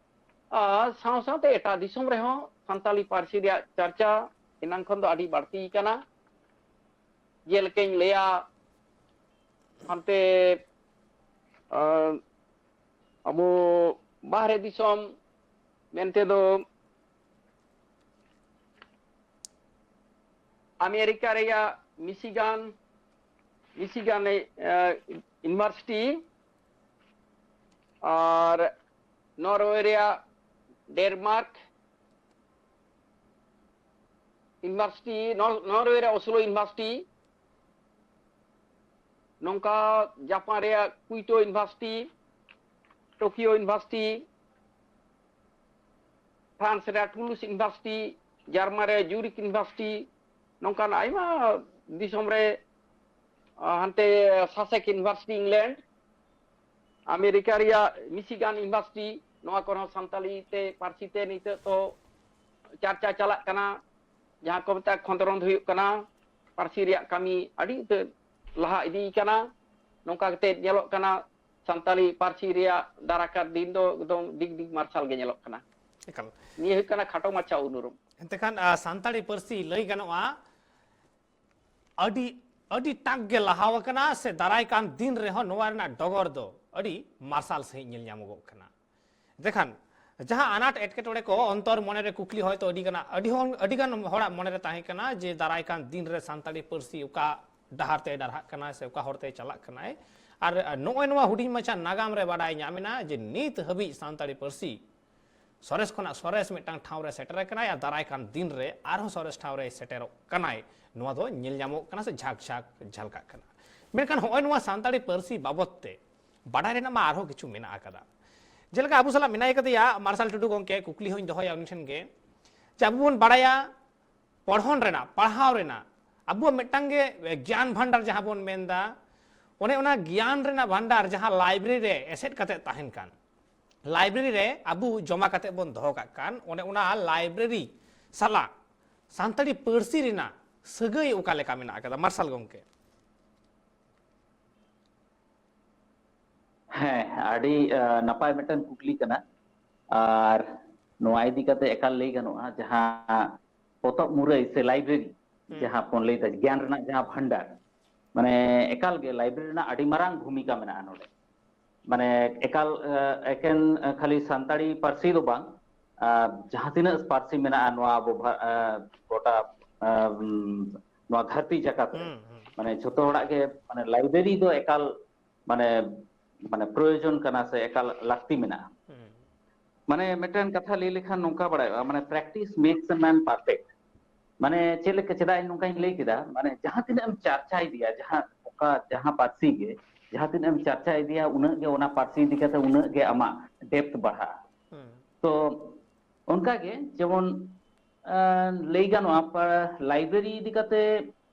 ᱟᱨ ᱥᱟᱶ ᱥᱟᱶᱛᱮ ᱮᱴᱟᱜ ᱫᱤᱥᱚᱢ ᱨᱮᱦᱚᱸ ᱥᱟᱱᱛᱟᱲᱤ ᱯᱟᱹᱨᱥᱤ ᱨᱮᱭᱟᱜ ᱪᱟᱨᱪᱟ ᱮᱱᱟᱝ ᱠᱷᱚᱱ ᱫᱚ ᱟᱹᱰᱤ ᱵᱟᱹᱲᱛᱤ ᱟᱠᱟᱱᱟ᱾ ᱡᱮᱞᱮᱠᱟᱧ ᱞᱟᱹᱭᱟ, ᱦᱟᱱᱛᱮ, ᱟ, ᱟᱵᱚ ᱵᱟᱦᱨᱮ ᱫᱤᱥᱚᱢ ᱢᱮᱱᱛᱮ ᱫᱚ ᱟᱢᱮᱨᱤᱠᱟ ᱨᱮᱭᱟᱜ ᱢᱤᱥᱤᱜᱟᱱ, ᱢᱤᱥᱤᱜᱟᱱ, ᱮ, ᱤᱭᱩᱱᱤᱵᱷᱟᱨᱥᱤᱴᱤ, ᱟᱨ ᱱᱚᱨᱣᱮ ᱨᱮᱭᱟᱜ ᱰᱮᱱᱢᱟᱨᱠ ᱤᱭᱩᱱᱤᱵᱷᱟᱨᱥᱤᱴᱤ, ᱱᱚᱨ-, ᱱᱚᱨᱣᱮ ᱨᱮᱭᱟᱜ ᱚᱥᱞᱳ ᱤᱭᱩᱱᱤᱵᱷᱟᱨᱥᱤᱴᱤ, ᱱᱚᱝᱠᱟ ᱡᱟᱯᱟᱱ ᱨᱮᱭᱟᱜ ᱠᱩᱭᱴᱳ ᱤᱭᱩᱱᱤᱵᱷᱟᱨᱥᱤᱴᱤ, ᱴᱳᱠᱤᱭᱳ ᱤᱭᱩᱱᱤᱵᱷᱟᱨᱥᱤᱴᱤ, ᱯᱷᱨᱟᱱᱥ ᱨᱮ ᱴᱩᱞᱩᱥ ᱤᱭᱩᱱᱤᱵᱷᱟᱨᱥᱤᱴᱤ, ᱡᱟᱨᱢᱟᱱ ᱨᱮ ᱡᱩᱨᱤᱠ ᱤᱭᱩᱱᱤᱵᱷᱟᱨᱥᱤᱴᱤ, ᱱᱚᱝᱠᱟᱱ ᱟᱭᱢᱟ ᱫᱤᱥᱚᱢ ᱨᱮ, ᱟᱨ ᱦᱟᱱᱛᱮ ᱥᱟᱥᱮᱠ ᱤᱭᱩᱱᱤᱵᱷᱟᱨᱥᱤᱴᱤ ᱤᱝᱞᱮᱱᱰ, ᱟᱢᱮᱨᱤᱠᱟ ᱨᱮᱭᱟᱜ ᱢᱤᱥᱤᱜᱟᱱ ᱤᱭᱩᱱᱤᱵᱷᱟᱨᱥᱤᱴᱤ, ᱱᱚᱣᱟ ᱠᱚᱨᱮ ᱦᱚᱸ ᱥᱟᱱᱛᱟᱲᱤ ᱛᱮ, ᱯᱟᱹᱨᱥᱤ ᱛᱮ ᱱᱤᱛᱚᱜ ᱫᱚ ᱪᱟᱨᱪᱟ ᱪᱟᱞᱟᱜ ᱠᱟᱱᱟ᱾ ᱡᱟᱦᱟᱸ ᱠᱚ ᱢᱮᱛᱟᱜᱼᱟ ᱠᱷᱚᱸᱫᱽᱨᱚᱸᱫᱽ ᱦᱩᱭᱩᱜ ᱠᱟᱱᱟ, ᱯᱟᱹᱨᱥᱤ ᱨᱮᱭᱟᱜ ᱠᱟᱹᱢᱤ ᱟᱹᱰᱤ ᱩᱛᱟᱹᱨ ᱞᱟᱦᱟ ᱤᱫᱤ ᱠᱟᱱᱟ᱾ ᱱᱚᱝᱠᱟ ᱠᱟᱛᱮ ᱧᱮᱞᱚᱜ ᱠᱟᱱᱟ ᱥᱟᱱᱛᱟᱲᱤ ᱯᱟᱹᱨᱥᱤ ᱨᱮᱭᱟᱜ ᱫᱟᱨᱟᱠᱟᱨ ᱫᱤᱱ ᱫᱚ ᱮᱠᱫᱚᱢ ᱰᱤᱜᱽ ᱰᱤᱜᱽ ᱢᱟᱨᱥᱟᱞ ᱜᱮ ᱧᱮᱞᱚᱜ ᱠᱟᱱᱟ᱾ ᱮᱠᱟᱞ᱾ ᱱᱤᱭᱟᱹ ᱦᱩᱭᱩᱜ ᱠᱟᱱᱟ ᱠᱷᱟᱴᱚ ᱢᱟᱪᱷᱟ ᱩᱱᱩᱨᱩᱢ᱾ ᱮᱱᱛᱮ ᱠᱷᱟᱱ ᱟ, ᱥᱟᱱᱛᱟᱲᱤ ᱯᱟᱹᱨᱥᱤ ᱞᱟᱹᱭ ᱜᱟᱱᱚᱜᱼᱟ ᱟᱹᱰᱤ ᱟᱹᱰᱤ ᱴᱟᱠ ᱜᱮ ᱞᱟᱦᱟᱣ ᱟᱠᱟᱱᱟ, ᱥᱮ ᱫᱟᱨᱟᱭ ᱠᱟᱱ ᱫᱤᱱ ᱨᱮᱦᱚᱸ ᱱᱚᱣᱟ ᱨᱮᱱᱟᱜ ᱰᱚᱜᱚᱨ ᱫᱚ ᱟᱹᱰᱤ ᱢᱟᱨᱥᱟᱞ ᱥᱟᱺᱦᱤᱡ ᱧᱮᱞ ᱧᱟᱢᱚᱜᱚᱜ ᱠᱟᱱᱟ᱾ ᱮᱱᱛᱮ ᱠᱷᱟᱱ ᱡᱟᱦᱟᱸ ᱟᱱᱟᱴ ᱮᱴᱠᱮᱴᱚᱬᱮ ᱠᱚ ᱚᱱᱛᱚᱨ ᱢᱚᱱᱮᱨᱮ ᱠᱩᱠᱞᱤ ᱦᱚᱭᱛᱳ ᱟᱹᱰᱤ ᱜᱟᱱ ᱟᱹᱰᱤ ᱦᱚᱲ ᱟᱹᱰᱤ ᱜᱟᱱ ᱦᱚᱲᱟᱜ ᱢᱚᱱᱮᱨᱮ ᱛᱟᱦᱮᱸ ᱠᱟᱱᱟ ᱡᱮ ᱫᱟᱨᱟᱭ ᱠᱟᱱ ᱫᱤᱱ ᱨᱮ ᱥᱟᱱᱛᱟᱲᱤ ᱯᱟᱹᱨᱥᱤ ᱚᱠᱟ ᱰᱟᱦᱟᱨ ᱛᱮ ᱰᱟᱨᱦᱟᱜ ᱠᱟᱱᱟᱭ ᱥᱮ ᱚᱠᱟ ᱦᱚᱨ ᱛᱮ ᱪᱟᱞᱟᱜ ᱠᱟᱱᱟᱭ᱾ ᱟᱨ ᱱᱚᱜᱼᱚᱭ ᱱᱚᱣᱟ ᱦᱩᱰᱤᱧ ᱢᱟᱪᱷᱟ ᱱᱟᱜᱟᱢ ᱨᱮ ᱵᱟᱰᱟᱭ ᱧᱟᱢ ᱮᱱᱟ ᱡᱮ ᱱᱤᱛ ᱦᱟᱹᱵᱤᱡ ᱥᱟᱱᱛᱟᱲᱤ ᱯᱟᱹᱨᱥᱤ ᱥᱚᱨᱮᱥ ᱠᱷᱚᱱᱟᱜ ᱥᱚᱨᱮᱥ ᱢᱤᱫᱴᱟᱝ ᱴᱷᱟᱶ ᱨᱮ ᱥᱮᱴᱮᱨ ᱟᱠᱟᱱᱟᱭ ᱟᱨ ᱫᱟᱨᱟᱭ ᱠᱟᱱ ᱫᱤᱱ ᱨᱮ ᱟᱨᱦᱚᱸ ᱥᱚᱨᱮᱥ ᱴᱷᱟᱶ ᱨᱮ ᱥᱮᱴᱮᱨᱚᱜ ᱠᱟᱱᱟᱭ, ᱱᱚᱣᱟ ᱫᱚ ᱧᱮᱞ ᱧᱟᱢᱚᱜ ᱠᱟᱱᱟ ᱥᱮ ᱡᱷᱟᱠ ᱡᱷᱟᱠ ᱡᱷᱟᱞᱠᱟᱜ ᱠᱟᱱᱟ᱾ ᱢᱮᱱᱠᱷᱟᱱ ᱦᱚᱸᱜᱼᱚᱭ ᱱᱚᱣᱟ ᱥᱟᱱᱛᱟᱲᱤ ᱯᱟᱹᱨᱥᱤ ᱵᱟᱵᱚᱫ ᱛᱮ ᱵᱟᱰᱟᱭ ᱨᱮᱱᱟᱜ ᱢᱟ ᱟᱨᱦᱚᱸ ᱠᱤᱪᱷᱩ ᱢᱮᱱᱟᱜ ᱟᱠᱟᱫᱟ᱾ ᱡᱮᱞᱮᱠᱟ ᱟᱵᱚ ᱥᱟᱞᱟᱜ ᱢᱮᱱᱟᱭ ᱠᱟᱫᱮᱭᱟ ᱢᱟᱨᱥᱟᱞ ᱴᱩᱰᱩ ᱜᱚᱢᱠᱮ, ᱠᱩᱠᱞᱤ ᱦᱚᱸᱧ ᱫᱚᱦᱚᱭᱟ ᱩᱱᱤ ᱴᱷᱮᱱ ᱜᱮ ᱡᱮ ᱟᱵᱚ ᱵᱚᱱ ᱵᱟᱲᱟᱭᱟ ᱯᱚᱲᱦᱚᱱ ᱨᱮᱱᱟᱜ, ᱯᱟᱲᱦᱟᱣ ᱨᱮᱱᱟᱜ ᱟᱵᱚᱣᱟᱜ ᱢᱤᱫᱴᱟᱝ ᱜᱮ ᱜᱮᱭᱟᱱ ᱵᱷᱟᱱᱰᱟᱨ ᱡᱟᱦᱟᱸ ᱵᱚᱱ ᱢᱮᱱᱫᱟ, ᱚᱱᱮ ᱚᱱᱟ ᱜᱮᱭᱟᱱ ᱨᱮᱱᱟᱜ ᱵᱷᱟᱱᱰᱟᱨ ᱡᱟᱦᱟᱸ ᱞᱟᱭᱵᱨᱮᱨᱤ ᱨᱮ ᱮᱥᱮᱫ ᱠᱟᱛᱮ ᱛᱟᱦᱮᱱ ᱠᱟᱱ, ᱞᱟᱭᱵᱨᱮᱨᱤ ᱨᱮ ᱟᱵᱚ ᱡᱚᱢᱟ ᱠᱟᱛᱮ ᱵᱚᱱ ᱫᱚᱦᱚ ᱠᱟᱜ ᱠᱟᱱ, ᱚᱱᱮ ᱚᱱᱟ ᱞᱟᱭᱵᱨᱮᱨᱤ ᱥᱟᱞᱟᱜ ᱥᱟᱱᱛᱟᱲᱤ ᱯᱟᱹᱨᱥᱤ ᱨᱮᱱᱟᱜ ᱥᱟᱹᱜᱟᱹᱭ ᱚᱠᱟ ᱞᱮᱠᱟ ᱢᱮᱱᱟᱜ ᱟᱠᱟᱫᱟ, ᱢᱟᱨᱥᱟᱞ ᱜᱚᱢᱠᱮ? ᱦᱮᱸ, ᱟᱹᱰᱤ ᱟᱸ, ᱱᱟᱯᱟᱭ ᱢᱤᱫᱴᱮᱱ ᱠᱩᱠᱞᱤ ᱠᱟᱱᱟ᱾ ᱟᱨ ᱱᱚᱣᱟ ᱤᱫᱤ ᱠᱟᱛᱮ ᱮᱠᱟᱞ ᱞᱟᱹᱭ ᱜᱟᱱᱚᱜᱼᱟ, ᱡᱟᱦᱟᱸ ᱯᱚᱛᱚᱵ ᱢᱩᱨᱟᱹᱭ ᱥᱮ ᱞᱟᱭᱵᱨᱮᱨᱤ, ᱦᱩᱸ᱾ ᱡᱟᱦᱟᱸ ᱵᱚᱱ ᱞᱟᱹᱭ ᱫᱟ ᱜᱮᱭᱟᱱ ᱨᱮᱱᱟᱜ ᱡᱟᱦᱟᱸ ᱵᱷᱟᱱᱰᱟᱨ, ᱢᱟᱱᱮ ᱮᱠᱟᱞ ᱜᱮ ᱞᱟᱭᱵᱨᱮᱨᱤ ᱨᱮᱱᱟᱜ ᱟᱹᱰᱤ ᱢᱟᱨᱟᱝ ᱵᱷᱩᱢᱤᱠᱟ ᱢᱮᱱᱟᱜᱼᱟ ᱱᱚᱰᱮ᱾ ᱢᱟᱱᱮ ᱮᱠᱟᱞ ᱟᱸ, ᱮᱠᱮᱱ ᱟᱸ, ᱠᱷᱟᱹᱞᱤ ᱥᱟᱱᱛᱟᱲᱤ ᱯᱟᱹᱨᱥᱤ ᱫᱚ ᱵᱟᱝ, ᱟᱸ, ᱡᱟᱦᱟᱸ ᱛᱤᱱᱟᱹᱜ ᱯᱟᱹᱨᱥᱤ ᱢᱮᱱᱟᱜᱼᱟ ᱱᱚᱣᱟ ᱟᱵᱚ ᱵᱷᱟ-, ᱟᱸ, ᱜᱚᱴᱟ ᱟᱸ, ᱱᱚᱣᱟ ᱫᱷᱟᱹᱨᱛᱤ ᱡᱟᱠᱟᱛ ᱨᱮ, ᱦᱩᱸ, ᱦᱩᱸ᱾ ᱢᱟᱱᱮ ᱡᱷᱚᱛᱚ ᱦᱚᱲᱟᱜ ᱜᱮ ᱢᱟᱱᱮ ᱞᱟᱭᱵᱨᱮᱨᱤ ᱫᱚ ᱮᱠᱟᱞ ᱢᱟᱱᱮ ᱢᱟᱱᱮ ᱯᱨᱚᱭᱳᱡᱚᱱ ᱠᱟᱱᱟ ᱥᱮ ᱮᱠᱟᱞ ᱞᱟᱹᱠᱛᱤ ᱢᱮᱱᱟᱜᱼᱟ᱾ ᱦᱩᱸ᱾ ᱢᱟᱱᱮ ᱢᱤᱫᱴᱮᱱ ᱠᱟᱛᱷᱟ ᱞᱟᱹᱭ ᱞᱮᱠᱷᱟᱱ ᱱᱚᱝᱠᱟ ᱵᱟᱲᱟᱭᱚᱜᱼᱟ, ᱢᱟᱱᱮ practice makes a man perfect᱾ ᱢᱟᱱᱮ ᱪᱮᱫ ᱞᱮᱠᱟ, ᱪᱮᱫᱟᱜ ᱤᱧ ᱱᱚᱝᱠᱟᱧ ᱞᱟᱹᱭ ᱠᱮᱫᱟ, ᱢᱟᱱᱮ ᱡᱟᱦᱟᱸ ᱛᱤᱱᱟᱹᱜ ᱮᱢ ᱪᱟᱨᱪᱟ ᱤᱫᱤᱭᱟ, ᱡᱟᱦᱟᱸ ᱚᱠᱟ ᱡᱟᱦᱟᱸ ᱯᱟᱹᱨᱥᱤ ᱜᱮ, ᱡᱟᱦᱟᱸ ᱛᱤᱱᱟᱹᱜ ᱮᱢ ᱪᱟᱨᱪᱟ ᱤᱫᱤᱭᱟ, ᱩᱱᱟᱹᱜ ᱜᱮ ᱚᱱᱟ ᱯᱟᱹᱨᱥᱤ ᱤᱫᱤ ᱠᱟᱛᱮ ᱩᱱᱟᱹᱜ ᱜᱮ ᱟᱢᱟᱜ ᱰᱮᱯᱛᱷ ᱵᱟᱲᱦᱟᱜᱼᱟ᱾ ᱦᱩᱸ᱾ ᱛᱚ ᱚᱱᱠᱟᱜᱮ ᱡᱮᱢᱚᱱ ᱞᱟᱹᱭ ᱜᱟᱱᱚᱜᱼᱟ, ᱞᱟᱭᱵᱨᱮᱨᱤ ᱤᱫᱤ ᱠᱟᱛᱮ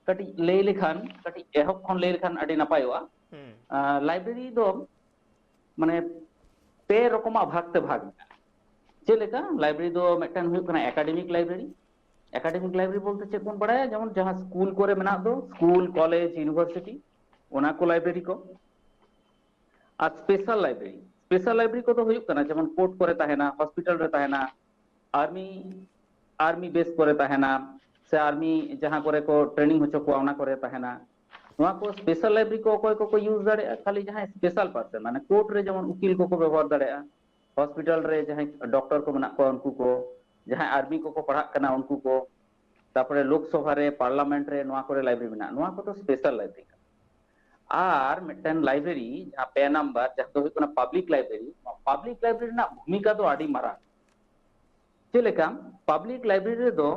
ᱠᱟᱹᱴᱤᱡ ᱞᱟᱹᱭ ᱞᱮᱠᱷᱟᱱ, ᱠᱟᱹᱴᱤᱡ ᱮᱦᱚᱵ ᱠᱷᱚᱱ ᱞᱟᱹᱭ ᱞᱮᱠᱷᱟᱱ ᱟᱹᱰᱤ ᱱᱟᱯᱟᱭᱚᱜᱼᱟ᱾ ᱞᱟᱭᱵᱨᱮᱨᱤ ᱫᱚ ᱢᱟᱱᱮ ᱯᱮ ᱨᱚᱠᱚᱢᱟᱜ ᱵᱷᱟᱜᱽ ᱛᱮ ᱵᱷᱟᱜᱽ ᱢᱮᱱᱟᱜᱼᱟ᱾ ᱪᱮᱫ ᱞᱮᱠᱟ? ᱞᱟᱭᱵᱨᱮᱨᱤ ᱫᱚ ᱢᱤᱫᱴᱟᱝ ᱦᱩᱭᱩᱜ ᱠᱟᱱᱟ ᱮᱠᱟᱰᱮᱢᱤᱠ ᱞᱟᱭᱵᱨᱮᱨᱤ᱾ ᱮᱠᱟᱰᱮᱢᱤᱠ ᱞᱟᱭᱵᱨᱮᱨᱤ ᱵᱚᱞᱛᱮ ᱪᱮᱫ ᱵᱚᱱ ᱵᱟᱲᱟᱭᱟ? ᱡᱮᱢᱚᱱ ᱡᱟᱦᱟᱸ ᱥᱠᱩᱞ ᱠᱚᱨᱮ ᱢᱮᱱᱟᱜ ᱫᱚ, ᱥᱠᱩᱞ, ᱠᱚᱞᱮᱡᱽ, ᱤᱭᱩᱱᱤᱵᱷᱟᱨᱥᱤᱴᱤ, ᱚᱱᱟ ᱠᱚ ᱞᱟᱭᱵᱨᱮᱨᱤ ᱠᱚ᱾ ᱟᱨ ᱥᱯᱮᱥᱟᱞ ᱞᱟᱭᱵᱨᱮᱨᱤ, ᱥᱯᱮᱥᱟᱞ ᱞᱟᱭᱵᱨᱮᱨᱤ ᱠᱚᱫᱚ ᱦᱩᱭᱩᱜ ᱠᱟᱱᱟ ᱡᱮᱢᱚᱱ ᱠᱳᱨᱴ ᱠᱚᱨᱮ ᱛᱟᱦᱮᱱᱟ, ᱦᱚᱥᱯᱤᱴᱟᱞ ᱨᱮ ᱛᱟᱦᱮᱱᱟ, ᱟᱨᱢᱤ ᱟᱨᱢᱤ ᱵᱮᱥ ᱠᱚᱨᱮ ᱛᱟᱦᱮᱱᱟ, ᱥᱮ ᱟᱨᱢᱤ ᱡᱟᱦᱟᱸ ᱠᱚᱨᱮ ᱠᱚ ᱴᱨᱮᱱᱤᱝ ᱦᱚᱪᱚ ᱠᱚᱣᱟ ᱚᱱᱟ ᱠᱚᱨᱮ ᱛᱟᱦᱮᱱᱟ᱾ ᱱᱚᱣᱟ ᱠᱚ ᱥᱯᱮᱥᱟᱞ ᱞᱟᱭᱵᱨᱮᱨᱤ ᱠᱚ ᱚᱠᱚᱭ ᱠᱚᱠᱚ ᱤᱭᱩᱡᱽ ᱫᱟᱲᱮᱭᱟᱜᱼᱟ? ᱠᱷᱟᱹᱞᱤ ᱡᱟᱦᱟᱸᱭ ᱥᱯᱮᱥᱟᱞ ᱯᱟᱨᱥᱚᱱ, ᱢᱟᱱᱮ ᱠᱳᱨᱴ ᱨᱮ ᱡᱮᱢᱚᱱ ᱩᱠᱤᱞ ᱠᱚᱠᱚ ᱵᱮᱵᱚᱦᱟᱨ ᱫᱟᱲᱮᱭᱟᱜᱼᱟ, ᱦᱚᱥᱯᱤᱴᱟᱞ ᱨᱮ ᱡᱟᱦᱟᱸᱭ ᱰᱚᱠᱴᱚᱨ ᱠᱚ ᱢᱮᱱᱟᱜ ᱠᱚᱣᱟ ᱩᱱᱠᱩ ᱠᱚ, ᱡᱟᱦᱟᱸᱭ ᱟᱨᱢᱤ ᱠᱚᱠᱚ ᱯᱟᱲᱦᱟᱜ ᱠᱟᱱᱟ ᱩᱱᱠᱩ ᱠᱚ, ᱛᱟᱨᱯᱚᱨᱮ ᱞᱳᱠᱥᱚᱵᱷᱟ ᱨᱮ, ᱯᱟᱨᱞᱟᱢᱮᱱᱴ ᱨᱮ, ᱱᱚᱣᱟ ᱠᱚᱨᱮ ᱞᱟᱭᱵᱨᱮᱨᱤ ᱢᱮᱱᱟᱜᱼᱟ᱾ ᱱᱚᱣᱟ ᱠᱚᱫᱚ ᱥᱯᱮᱥᱟᱞ ᱞᱟᱭᱵᱨᱮᱨᱤ ᱠᱟᱱᱟ᱾ ᱟᱨ ᱢᱤᱫᱴᱮᱱ ᱞᱟᱭᱵᱨᱮᱨᱤ ᱡᱟᱦᱟᱸ ᱯᱮ ᱱᱟᱢᱵᱟᱨ, ᱡᱟᱦᱟᱸ ᱫᱚ ᱦᱩᱭᱩᱜ ᱠᱟᱱᱟ ᱯᱟᱵᱽᱞᱤᱠ ᱞᱟᱭᱵᱨᱮᱨᱤ᱾ ᱱᱚᱣᱟ ᱯᱟᱵᱽᱞᱤᱠ ᱞᱟᱭᱵᱨᱮᱨᱤ ᱨᱮᱱᱟᱜ ᱵᱷᱩᱢᱤᱠᱟ ᱫᱚ ᱟᱹᱰᱤ ᱢᱟᱨᱟᱝ᱾ ᱪᱮᱫ ᱞᱮᱠᱟ? ᱯᱟᱵᱽᱞᱤᱠ ᱞᱟᱭᱵᱨᱮᱨᱤ ᱨᱮᱫᱚ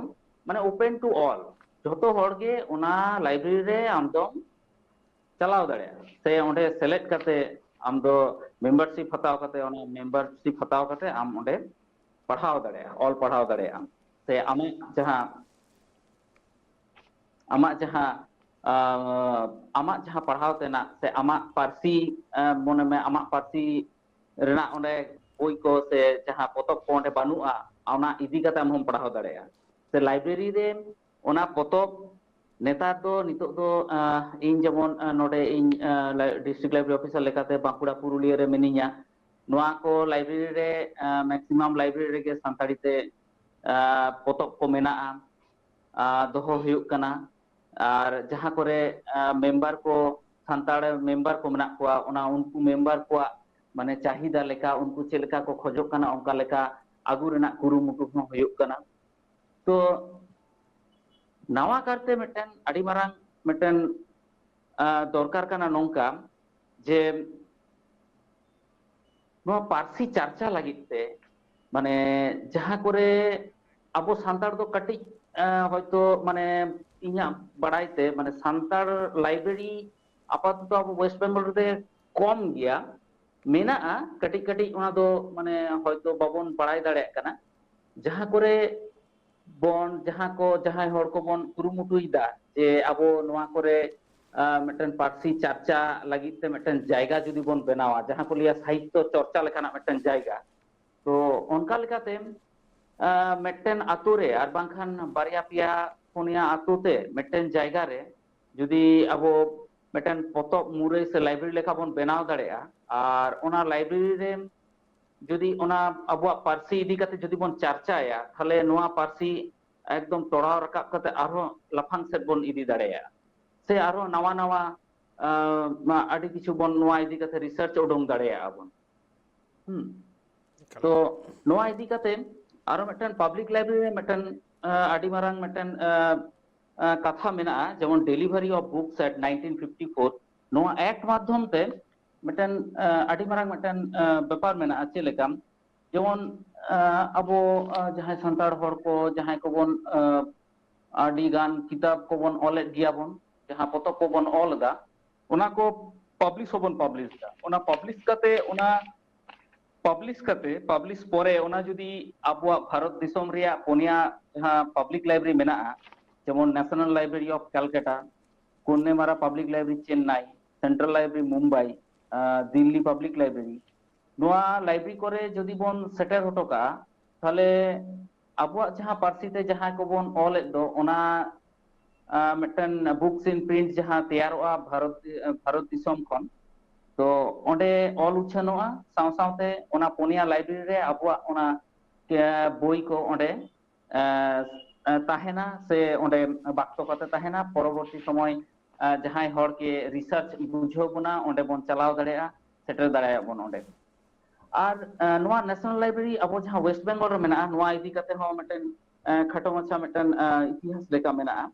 ᱢᱟᱱᱮ open to all, ᱡᱷᱚᱛᱚ ᱦᱚᱲ ᱜᱮ ᱚᱱᱟ ᱞᱟᱭᱵᱨᱮᱨᱤ ᱨᱮ ᱟᱢ ᱫᱚᱢ ᱪᱟᱞᱟᱣ ᱫᱟᱲᱮᱭᱟᱜᱼᱟ, ᱥᱮ ᱚᱸᱰᱮ ᱥᱮᱞᱮᱫ ᱠᱟᱛᱮ ᱟᱢ ᱫᱚ ᱢᱮᱢᱵᱟᱨᱥᱤᱯ ᱦᱟᱛᱟᱣ ᱠᱟᱛᱮ, ᱚᱱᱟ ᱢᱮᱢᱵᱟᱨᱥᱤᱯ ᱦᱟᱛᱟᱣ ᱠᱟᱛᱮ ᱟᱢ ᱚᱸᱰᱮ ᱯᱟᱲᱦᱟᱣ ᱫᱟᱲᱮᱭᱟᱜᱼᱟ, ᱚᱞ ᱯᱟᱲᱦᱟᱣ ᱫᱟᱲᱮᱭᱟᱜᱼᱟ, ᱥᱮ ᱟᱢᱟᱜ ᱡᱟᱦᱟᱸ ᱟᱢᱟᱜ ᱡᱟᱦᱟᱸ ᱟᱢᱟᱜ ᱡᱟᱦᱟᱸ ᱯᱟᱲᱦᱟᱣ ᱛᱮᱱᱟᱜ ᱥᱮ ᱟᱢᱟᱜ ᱯᱟᱹᱨᱥᱤ, ᱢᱚᱱᱮ ᱢᱮ ᱟᱢᱟᱜ ᱯᱟᱹᱨᱥᱤ ᱨᱮᱱᱟᱜ ᱚᱸᱰᱮ ᱵᱳᱭ ᱠᱚ ᱥᱮ ᱡᱟᱦᱟᱸ ᱯᱚᱛᱚᱵ ᱠᱚ ᱚᱸᱰᱮ ᱵᱟᱹᱱᱩᱜᱼᱟ, ᱚᱱᱟ ᱤᱫᱤ ᱠᱟᱛᱮ ᱟᱢ ᱦᱚᱸᱢ ᱯᱟᱲᱦᱟᱣ ᱫᱟᱲᱮᱭᱟᱜᱼᱟ᱾ ᱥᱮ ᱞᱟᱭᱵᱨᱮᱨᱤ ᱨᱮ ᱚᱱᱟ ᱯᱚᱛᱚᱵ, ᱱᱮᱛᱟᱨ ᱫᱚ, ᱱᱤᱛᱚᱜ ᱫᱚ ᱤᱧ ᱡᱮᱢᱚᱱ ᱱᱚᱰᱮ ᱤᱧ ᱰᱤᱥᱴᱨᱤᱠᱴ ᱞᱟᱭᱵᱨᱮᱨᱤ ᱚᱯᱷᱤᱥᱟᱨ ᱞᱮᱠᱟᱛᱮ ᱵᱟᱸᱠᱩᱲᱟ ᱯᱩᱨᱩᱞᱤᱭᱟᱹ ᱨᱮ ᱢᱤᱱᱟᱹᱧᱟ᱾ ᱱᱚᱣᱟ ᱠᱚ ᱞᱟᱭᱵᱨᱮᱨᱤ ᱨᱮ, ᱢᱮᱠᱥᱤᱢᱟᱢ ᱞᱟᱭᱵᱨᱮᱨᱤ ᱨᱮᱜᱮ ᱥᱟᱱᱛᱟᱲᱤ ᱛᱮ ᱯᱚᱛᱚᱵ ᱠᱚ ᱢᱮᱱᱟᱜᱼᱟ, ᱫᱚᱦᱚ ᱦᱩᱭᱩᱜ ᱠᱟᱱᱟ᱾ ᱟᱨ ᱡᱟᱦᱟᱸ ᱠᱚᱨᱮ ᱢᱮᱢᱵᱟᱨ ᱠᱚ, ᱥᱟᱱᱛᱟᱲ ᱢᱮᱢᱵᱟᱨ ᱠᱚ ᱢᱮᱱᱟᱜ ᱠᱚᱣᱟ, ᱚᱱᱟ ᱩᱱᱠᱩ ᱢᱮᱢᱵᱟᱨ ᱠᱚᱣᱟᱜ ᱢᱟᱱᱮ ᱪᱟᱦᱤᱫᱟ ᱞᱮᱠᱟ, ᱩᱱᱠᱩ ᱪᱮᱫ ᱞᱮᱠᱟ ᱠᱚ ᱠᱷᱚᱡᱚᱜ ᱠᱟᱱᱟ, ᱚᱱᱠᱟ ᱞᱮᱠᱟ ᱟᱹᱜᱩ ᱨᱮᱱᱟᱜ ᱠᱩᱨᱩᱢᱩᱴᱩ ᱦᱚᱸ ᱦᱩᱭᱩᱜ ᱠᱟᱱᱟ᱾ ᱛᱚ ᱱᱟᱣᱟ ᱠᱟᱨᱛᱮ ᱢᱤᱫᱴᱮᱱ ᱟᱹᱰᱤ ᱢᱟᱨᱟᱝ ᱢᱤᱫᱴᱮᱱ ᱫᱚᱨᱠᱟᱨ ᱠᱟᱱᱟ ᱱᱚᱝᱠᱟ ᱡᱮ ᱱᱚᱣᱟ ᱯᱟᱹᱨᱥᱤ ᱪᱟᱨᱪᱟ ᱞᱟᱹᱜᱤᱫ ᱛᱮ, ᱢᱟᱱᱮ ᱡᱟᱦᱟᱸ ᱠᱚᱨᱮ ᱟᱵᱚ ᱥᱟᱱᱛᱟᱲ ᱫᱚ ᱠᱟᱹᱴᱤᱡ ᱦᱚᱭᱛᱳ ᱢᱟᱱᱮ ᱤᱧᱟᱹᱜ ᱵᱟᱲᱟᱭ ᱛᱮ ᱢᱟᱱᱮ ᱥᱟᱱᱛᱟᱲ ᱞᱟᱭᱵᱨᱮᱨᱤ ᱟᱯᱟᱛᱚᱛᱚ ᱟᱵᱚ ᱳᱭᱮᱥᱴ ᱵᱮᱝᱜᱚᱞ ᱨᱮ ᱠᱚᱢ ᱜᱮᱭᱟ᱾ ᱢᱮᱱᱟᱜᱼᱟ ᱠᱟᱹᱴᱤᱡ ᱠᱟᱹᱴᱤᱡ, ᱚᱱᱟ ᱫᱚ ᱢᱟᱱᱮ ᱦᱚᱭᱛᱚ ᱵᱟᱵᱚᱱ ᱵᱟᱲᱟᱭ ᱫᱟᱲᱮᱭᱟᱜ ᱠᱟᱱᱟ᱾ ᱡᱟᱦᱟᱸ ᱠᱚᱨᱮ ᱵᱚᱱ, ᱡᱟᱦᱟᱸ ᱠᱚ, ᱡᱟᱦᱟᱸᱭ ᱦᱚᱲ ᱠᱚᱵᱚᱱ ᱠᱩᱨᱩᱢᱩᱴᱩᱭᱮᱫᱟ ᱡᱮ ᱟᱵᱚ ᱱᱚᱣᱟ ᱠᱚᱨᱮ, ᱟᱸ, ᱢᱤᱫᱴᱮᱱ ᱯᱟᱹᱨᱥᱤ ᱪᱟᱨᱪᱟ ᱞᱟᱹᱜᱤᱫ ᱛᱮ ᱢᱤᱫᱴᱮᱱ ᱡᱟᱭᱜᱟ ᱡᱩᱫᱤ ᱵᱚᱱ ᱵᱮᱱᱟᱣᱟ, ᱡᱟᱦᱟᱸ ᱠᱚ ᱞᱟᱹᱭᱟ ᱥᱟᱦᱤᱛᱛᱚ ᱪᱚᱨᱪᱟ ᱞᱮᱠᱟᱱᱟᱜ ᱢᱤᱫᱴᱮᱱ ᱡᱟᱭᱜᱟ, ᱛᱚ ᱚᱱᱠᱟ ᱞᱮᱠᱟᱛᱮ, ᱟᱸ, ᱢᱤᱫᱴᱮᱱ ᱟᱛᱳ ᱨᱮ ᱟᱨ ᱵᱟᱝᱠᱷᱟᱱ ᱵᱟᱨᱭᱟ ᱯᱮᱭᱟ ᱯᱩᱱᱭᱟ ᱟᱛᱳ ᱛᱮ ᱢᱤᱫᱴᱮᱱ ᱡᱟᱭᱜᱟ ᱨᱮ ᱡᱩᱫᱤ ᱟᱵᱚ ᱢᱤᱫᱴᱮᱱ ᱯᱚᱛᱚᱵ ᱢᱩᱨᱟᱹᱭ ᱥᱮ ᱞᱟᱭᱵᱨᱮᱨᱤ ᱞᱮᱠᱟ ᱵᱚᱱ ᱵᱮᱱᱟᱣ ᱫᱟᱲᱮᱭᱟᱜᱼᱟ, ᱟᱨ ᱚᱱᱟ ᱞᱟᱭᱵᱨᱮᱨᱤ ᱨᱮ ᱡᱩᱫᱤ ᱚᱱᱟ ᱟᱵᱚᱣᱟᱜ ᱯᱟᱹᱨᱥᱤ ᱤᱫᱤ ᱠᱟᱛᱮ ᱡᱩᱫᱤ ᱵᱚᱱ ᱪᱟᱨᱪᱟᱭᱟ, ᱛᱟᱦᱞᱮ ᱱᱚᱣᱟ ᱯᱟᱹᱨᱥᱤ ᱮᱠᱫᱚᱢ ᱛᱚᱲᱟᱣ ᱨᱟᱠᱟᱵ ᱠᱟᱛᱮ ᱟᱨᱦᱚᱸ ᱞᱟᱯᱷᱟᱝ ᱥᱮᱫ ᱵᱚᱱ ᱤᱫᱤ ᱫᱟᱲᱮᱭᱟᱜᱼᱟ, ᱥᱮ ᱟᱨᱦᱚᱸ ᱱᱟᱣᱟ ᱱᱟᱣᱟ, ᱟᱸ, ᱟᱹᱰᱤ ᱠᱤᱪᱷᱩ ᱵᱚᱱ ᱱᱚᱣᱟ ᱤᱫᱤ ᱠᱟᱛᱮ ᱨᱤᱥᱟᱨᱪ ᱩᱰᱩᱝ ᱫᱟᱲᱮᱭᱟᱜᱼᱟ ᱵᱚᱱ᱾ ᱦᱩᱸ᱾ ᱮᱠᱟᱞ᱾ ᱛᱚ ᱱᱚᱣᱟ ᱤᱫᱤ ᱠᱟᱛᱮ ᱟᱨᱚ ᱢᱤᱫᱴᱮᱱ ᱯᱟᱵᱽᱞᱤᱠ ᱞᱟᱭᱵᱨᱮᱨᱤ ᱨᱮ ᱢᱤᱫᱴᱮᱱ, ᱟᱸ, ᱟᱹᱰᱤ ᱢᱟᱨᱟᱝ ᱢᱤᱫᱴᱮᱱ, ᱟᱸ, ᱟᱸ, ᱠᱟᱛᱷᱟ ᱢᱮᱱᱟᱜᱼᱟ, ᱡᱮᱢᱚᱱ Delivery of Books Act nineteen fifty-four, ᱱᱚᱣᱟ ᱮᱠᱴ ᱢᱟᱫᱽᱫᱷᱚᱢ ᱛᱮ ᱢᱤᱫᱴᱮᱱ, ᱟᱸ, ᱟᱹᱰᱤ ᱢᱟᱨᱟᱝ ᱢᱤᱫᱴᱮᱱ, ᱟᱸ, ᱵᱮᱯᱟᱨ ᱢᱮᱱᱟᱜᱼᱟ᱾ ᱪᱮᱫ ᱞᱮᱠᱟ? ᱡᱮᱢᱚᱱ, ᱟᱸ, ᱟᱵᱚ, ᱟᱸ, ᱡᱟᱦᱟᱸᱭ ᱥᱟᱱᱛᱟᱲ ᱦᱚᱲ ᱠᱚ, ᱡᱟᱦᱟᱸᱭ ᱠᱚᱵᱚᱱ, ᱟᱸ, ᱟᱹᱰᱤ ᱜᱟᱱ ᱠᱤᱛᱟᱹᱵ ᱠᱚᱵᱚᱱ ᱚᱞᱮᱫ ᱜᱮᱭᱟ ᱵᱚᱱ, ᱡᱟᱦᱟᱸ ᱯᱚᱛᱚᱵ ᱠᱚᱵᱚᱱ ᱚᱞ ᱮᱫᱟ, ᱚᱱᱟ ᱠᱚ ᱯᱟᱵᱽᱞᱤᱥ ᱦᱚᱸᱵᱚᱱ ᱯᱟᱵᱽᱞᱤᱥ ᱮᱫᱟ᱾ ᱚᱱᱟ ᱯᱟᱵᱽᱞᱤᱥ ᱠᱟᱛᱮ, ᱚᱱᱟ ᱯᱟᱵᱽᱞᱤᱥ ᱠᱟᱛᱮ, ᱯᱟᱵᱽᱞᱤᱥ ᱯᱚᱨᱮ ᱚᱱᱟ ᱡᱩᱫᱤ ᱟᱵᱚᱣᱟᱜ ᱵᱷᱟᱨᱚᱛ ᱫᱤᱥᱚᱢ ᱨᱮᱭᱟᱜ ᱯᱩᱱᱭᱟ ᱡᱟᱦᱟᱸ ᱯᱟᱵᱽᱞᱤᱠ ᱞᱟᱭᱵᱨᱮᱨᱤ ᱢᱮᱱᱟᱜᱼᱟ, ᱡᱮᱢᱚᱱ National Library of Calcutta, Connemara Public Library Chennai, Central Library Mumbai, ᱟᱸ, ᱫᱤᱞᱞᱤ ᱯᱟᱵᱽᱞᱤᱠ ᱞᱟᱭᱵᱨᱮᱨᱤ, ᱱᱚᱣᱟ ᱞᱟᱭᱵᱨᱮᱨᱤ ᱠᱚᱨᱮ ᱡᱩᱫᱤ ᱵᱚᱱ ᱥᱮᱴᱮᱨ ᱦᱚᱴᱚ ᱠᱟᱜᱼᱟ, ᱛᱟᱦᱞᱮ ᱟᱵᱚᱣᱟᱜ ᱡᱟᱦᱟᱸ ᱯᱟᱹᱨᱥᱤ ᱛᱮ ᱡᱟᱦᱟᱸᱭ ᱠᱚᱵᱚᱱ ᱚᱞᱮᱫ ᱫᱚ, ᱚᱱᱟ, ᱟᱸ, ᱢᱤᱫᱴᱮᱱ books in print ᱡᱟᱦᱟᱸ ᱛᱮᱭᱟᱨᱚᱜᱼᱟ ᱵᱷᱟᱨᱚᱛ, ᱵᱷᱟᱨᱚᱛ ᱫᱤᱥᱚᱢ ᱠᱷᱚᱱ, ᱛᱚ ᱚᱸᱰᱮ ᱚᱞ ᱩᱪᱷᱟᱹᱱᱚᱜᱼᱟ᱾ ᱥᱟᱶ ᱥᱟᱶᱛᱮ ᱚᱱᱟ ᱯᱩᱱᱭᱟ ᱞᱟᱭᱵᱨᱮᱨᱤ ᱨᱮ ᱟᱵᱚᱣᱟᱜ ᱚᱱᱟ, ᱮ, ᱵᱳᱭ ᱠᱚ ᱚᱸᱰᱮ, ᱮ, ᱮ, ᱛᱟᱦᱮᱱᱟ, ᱥᱮ ᱚᱸᱰᱮ ᱵᱟᱠᱛᱚ ᱠᱟᱛᱮ ᱛᱟᱦᱮᱱᱟ᱾ ᱯᱚᱨᱚᱵᱚᱨᱛᱤ ᱥᱚᱢᱚᱭ, ᱮ, ᱡᱟᱦᱟᱸᱭ ᱦᱚᱲ ᱜᱮ ᱨᱤᱥᱟᱨᱪ ᱵᱩᱡᱷᱟᱹᱣ ᱵᱚᱱᱟ, ᱚᱸᱰᱮ ᱵᱚᱱ ᱪᱟᱞᱟᱣ ᱫᱟᱲᱮᱭᱟᱜᱼᱟ, ᱥᱮᱴᱮᱨ ᱫᱟᱲᱮᱭᱟᱜ ᱵᱚᱱ ᱚᱸᱰᱮ᱾ ᱟᱨ, ᱮ, ᱱᱚᱣᱟ ᱱᱮᱥᱚᱱᱟᱞ ᱞᱟᱭᱵᱨᱮᱨᱤ ᱟᱵᱚ ᱡᱟᱦᱟᱸ ᱳᱭᱮᱥᱴ ᱵᱮᱝᱜᱚᱞ ᱨᱮ ᱢᱮᱱᱟᱜᱼᱟ, ᱱᱚᱣᱟ ᱤᱫᱤ ᱠᱟᱛᱮ ᱦᱚᱸ ᱢᱤᱫᱴᱮᱱ, ᱮ, ᱠᱷᱟᱴᱚ ᱢᱟᱪᱷᱟ ᱢᱤᱫᱴᱮᱱ, ᱮ, ᱤᱛᱤᱦᱟᱥ ᱞᱮᱠᱟ ᱢᱮᱱᱟᱜᱼᱟ᱾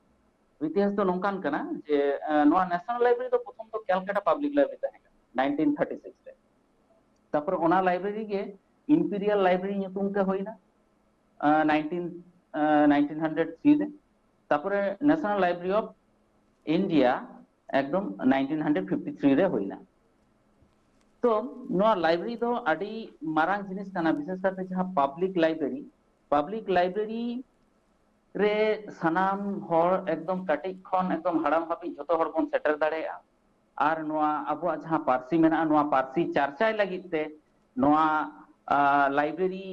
ᱤᱛᱤᱦᱟᱥ ᱫᱚ ᱱᱚᱝᱠᱟᱱ ᱠᱟᱱᱟ ᱡᱮ, ᱮ, ᱱᱚᱣᱟ ᱱᱮᱥᱚᱱᱟᱞ ᱞᱟᱭᱵᱨᱮᱨᱤ ᱫᱚ ᱯᱨᱚᱛᱷᱚᱢ ᱫᱚ ᱠᱮᱞᱠᱟᱴᱟ ᱯᱟᱵᱽᱞᱤᱠ ᱞᱟᱭᱵᱨᱮᱨᱤ ᱛᱟᱦᱮᱸ ᱠᱟᱱᱟ nineteen thirty six ᱨᱮ᱾ ᱛᱟᱨᱯᱚᱨᱮ ᱚᱱᱟ ᱞᱟᱭᱵᱨᱮᱨᱤ ᱜᱮ ᱤᱢᱯᱤᱨᱤᱭᱟᱞ ᱞᱟᱭᱵᱨᱮᱨᱤ ᱧᱩᱛᱩᱢ ᱛᱮ ᱦᱩᱭᱱᱟ, ᱮ, nineteen, ᱮ, nineteen hundred three ᱨᱮ᱾ ᱛᱟᱨᱯᱚᱨᱮ National Library of India ᱮᱠᱫᱚᱢ ᱱᱟᱭᱤᱱᱴᱤᱱ ᱦᱟᱱᱰᱨᱮᱰ ᱯᱷᱤᱯᱴᱤ ᱛᱷᱨᱤ ᱨᱮ ᱦᱩᱭᱱᱟ᱾ ᱛᱚ ᱱᱚᱣᱟ ᱞᱟᱭᱵᱨᱮᱨᱤ ᱫᱚ ᱟᱹᱰᱤ ᱢᱟᱨᱟᱝ ᱡᱤᱱᱤᱥ ᱠᱟᱱᱟ, ᱵᱤᱥᱮᱥ ᱠᱟᱨᱛᱮ ᱡᱟᱦᱟᱸ ᱯᱟᱵᱽᱞᱤᱠ ᱞᱟᱭᱵᱨᱮᱨᱤ, ᱯᱟᱵᱽᱞᱤᱠ ᱞᱟᱭᱵᱨᱮᱨᱤ ᱨᱮ ᱥᱟᱱᱟᱢ ᱦᱚᱲ ᱮᱠᱫᱚᱢ ᱠᱟᱹᱴᱤᱡ ᱠᱷᱚᱱ ᱮᱠᱫᱚᱢ ᱦᱟᱲᱟᱢ ᱦᱟᱹᱵᱤᱡ ᱡᱷᱚᱛᱚ ᱦᱚᱲ ᱵᱚᱱ ᱥᱮᱴᱮᱨ ᱫᱟᱲᱮᱭᱟᱜᱼᱟ᱾ ᱟᱨ ᱱᱚᱣᱟ ᱟᱵᱚᱣᱟᱜ ᱡᱟᱦᱟᱸ ᱯᱟᱹᱨᱥᱤ ᱢᱮᱱᱟᱜᱼᱟ, ᱱᱚᱣᱟ ᱯᱟᱹᱨᱥᱤ ᱪᱟᱨᱪᱟᱭ ᱞᱟᱹᱜᱤᱫ ᱛᱮ ᱱᱚᱣᱟ ᱞᱟᱭᱵᱨᱮᱨᱤ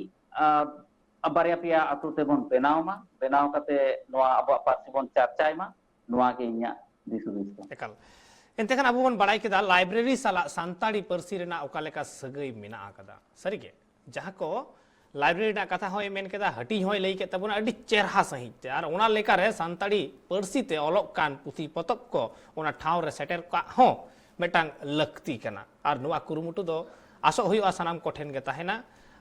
ᱵᱟᱨᱭᱟ ᱯᱮᱭᱟ ᱟᱛᱳ ᱛᱮᱵᱚᱱ ᱵᱮᱱᱟᱣ ᱢᱟ, ᱵᱮᱱᱟᱣ ᱠᱟᱛᱮ ᱱᱚᱣᱟ ᱟᱵᱚᱣᱟᱜ ᱯᱟᱹᱨᱥᱤ ᱵᱚᱱ ᱪᱟᱨᱪᱟᱭ ᱢᱟ, ᱱᱚᱣᱟ ᱜᱮ ᱤᱧᱟᱹᱜ ᱫᱤᱥ ᱦᱩᱫᱤᱥ ᱫᱚ᱾ ᱮᱠᱟᱞ᱾ ᱮᱱᱛᱮ ᱠᱷᱟᱱ ᱟᱵᱚ ᱵᱚᱱ ᱵᱟᱲᱟᱭ ᱠᱮᱫᱟ ᱞᱟᱭᱵᱨᱮᱨᱤ ᱥᱟᱞᱟᱜ ᱥᱟᱱᱛᱟᱲᱤ ᱯᱟᱹᱨᱥᱤ ᱨᱮᱱᱟᱜ ᱚᱠᱟ ᱞᱮᱠᱟ ᱥᱟᱹᱜᱟᱹᱭ ᱢᱮᱱᱟᱜ ᱟᱠᱟᱫᱟ᱾ ᱥᱟᱹᱨᱤᱜᱮ ᱡᱟᱦᱟᱸ ᱠᱚ ᱞᱟᱭᱵᱨᱮᱨᱤ ᱨᱮᱱᱟᱜ ᱠᱟᱛᱷᱟ ᱦᱚᱸᱭ ᱢᱮᱱ ᱠᱮᱫᱟ, ᱦᱟᱹᱴᱤᱧ ᱦᱚᱸᱭ ᱞᱟᱹᱭ ᱠᱮᱫ ᱛᱟᱵᱚᱱᱟ ᱟᱹᱰᱤ ᱪᱮᱨᱦᱟ ᱥᱟᱺᱦᱤᱡ ᱛᱮ, ᱟᱨ ᱚᱱᱟ ᱞᱮᱠᱟᱨᱮ ᱥᱟᱱᱛᱟᱲᱤ ᱯᱟᱹᱨᱥᱤ ᱛᱮ ᱚᱞᱚᱜ ᱠᱟᱱ ᱯᱩᱛᱷᱤ ᱯᱚᱛᱚᱵ ᱠᱚ ᱚᱱᱟ ᱴᱷᱟᱶ ᱨᱮ ᱥᱮᱴᱮᱨ ᱠᱟᱜ ᱦᱚᱸ ᱢᱤᱫᱴᱟᱝ ᱞᱟᱹᱠᱛᱤ ᱠᱟᱱᱟ᱾ ᱟᱨ ᱱᱚᱣᱟ ᱠᱩᱨᱩᱢᱩᱴᱩ ᱫᱚ ᱟᱥᱚᱜ ᱦᱩᱭᱩᱜᱼᱟ ᱥᱟᱱᱟᱢ ᱠᱚᱴᱷᱮᱱ ᱜᱮ ᱛᱟᱦᱮᱱᱟ᱾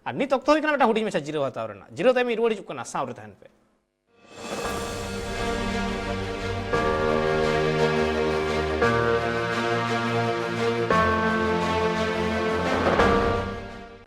ᱟᱨ ᱱᱤᱛ ᱚᱠᱛᱚ ᱦᱩᱭ ᱠᱟᱱᱟ ᱢᱤᱫᱴᱟᱝ ᱦᱩᱰᱤᱧ ᱢᱟᱪᱷᱟ ᱡᱤᱨᱟᱹᱣ ᱦᱟᱛᱟᱣ ᱨᱮᱱᱟᱜ᱾ ᱡᱤᱨᱟᱹᱣ ᱛᱟᱭᱚᱢ ᱤᱧ ᱨᱩᱣᱟᱹᱲ ᱦᱤᱡᱩᱜ ᱠᱟᱱᱟ, ᱥᱟᱶ ᱨᱮ ᱛᱟᱦᱮᱱ ᱯᱮ᱾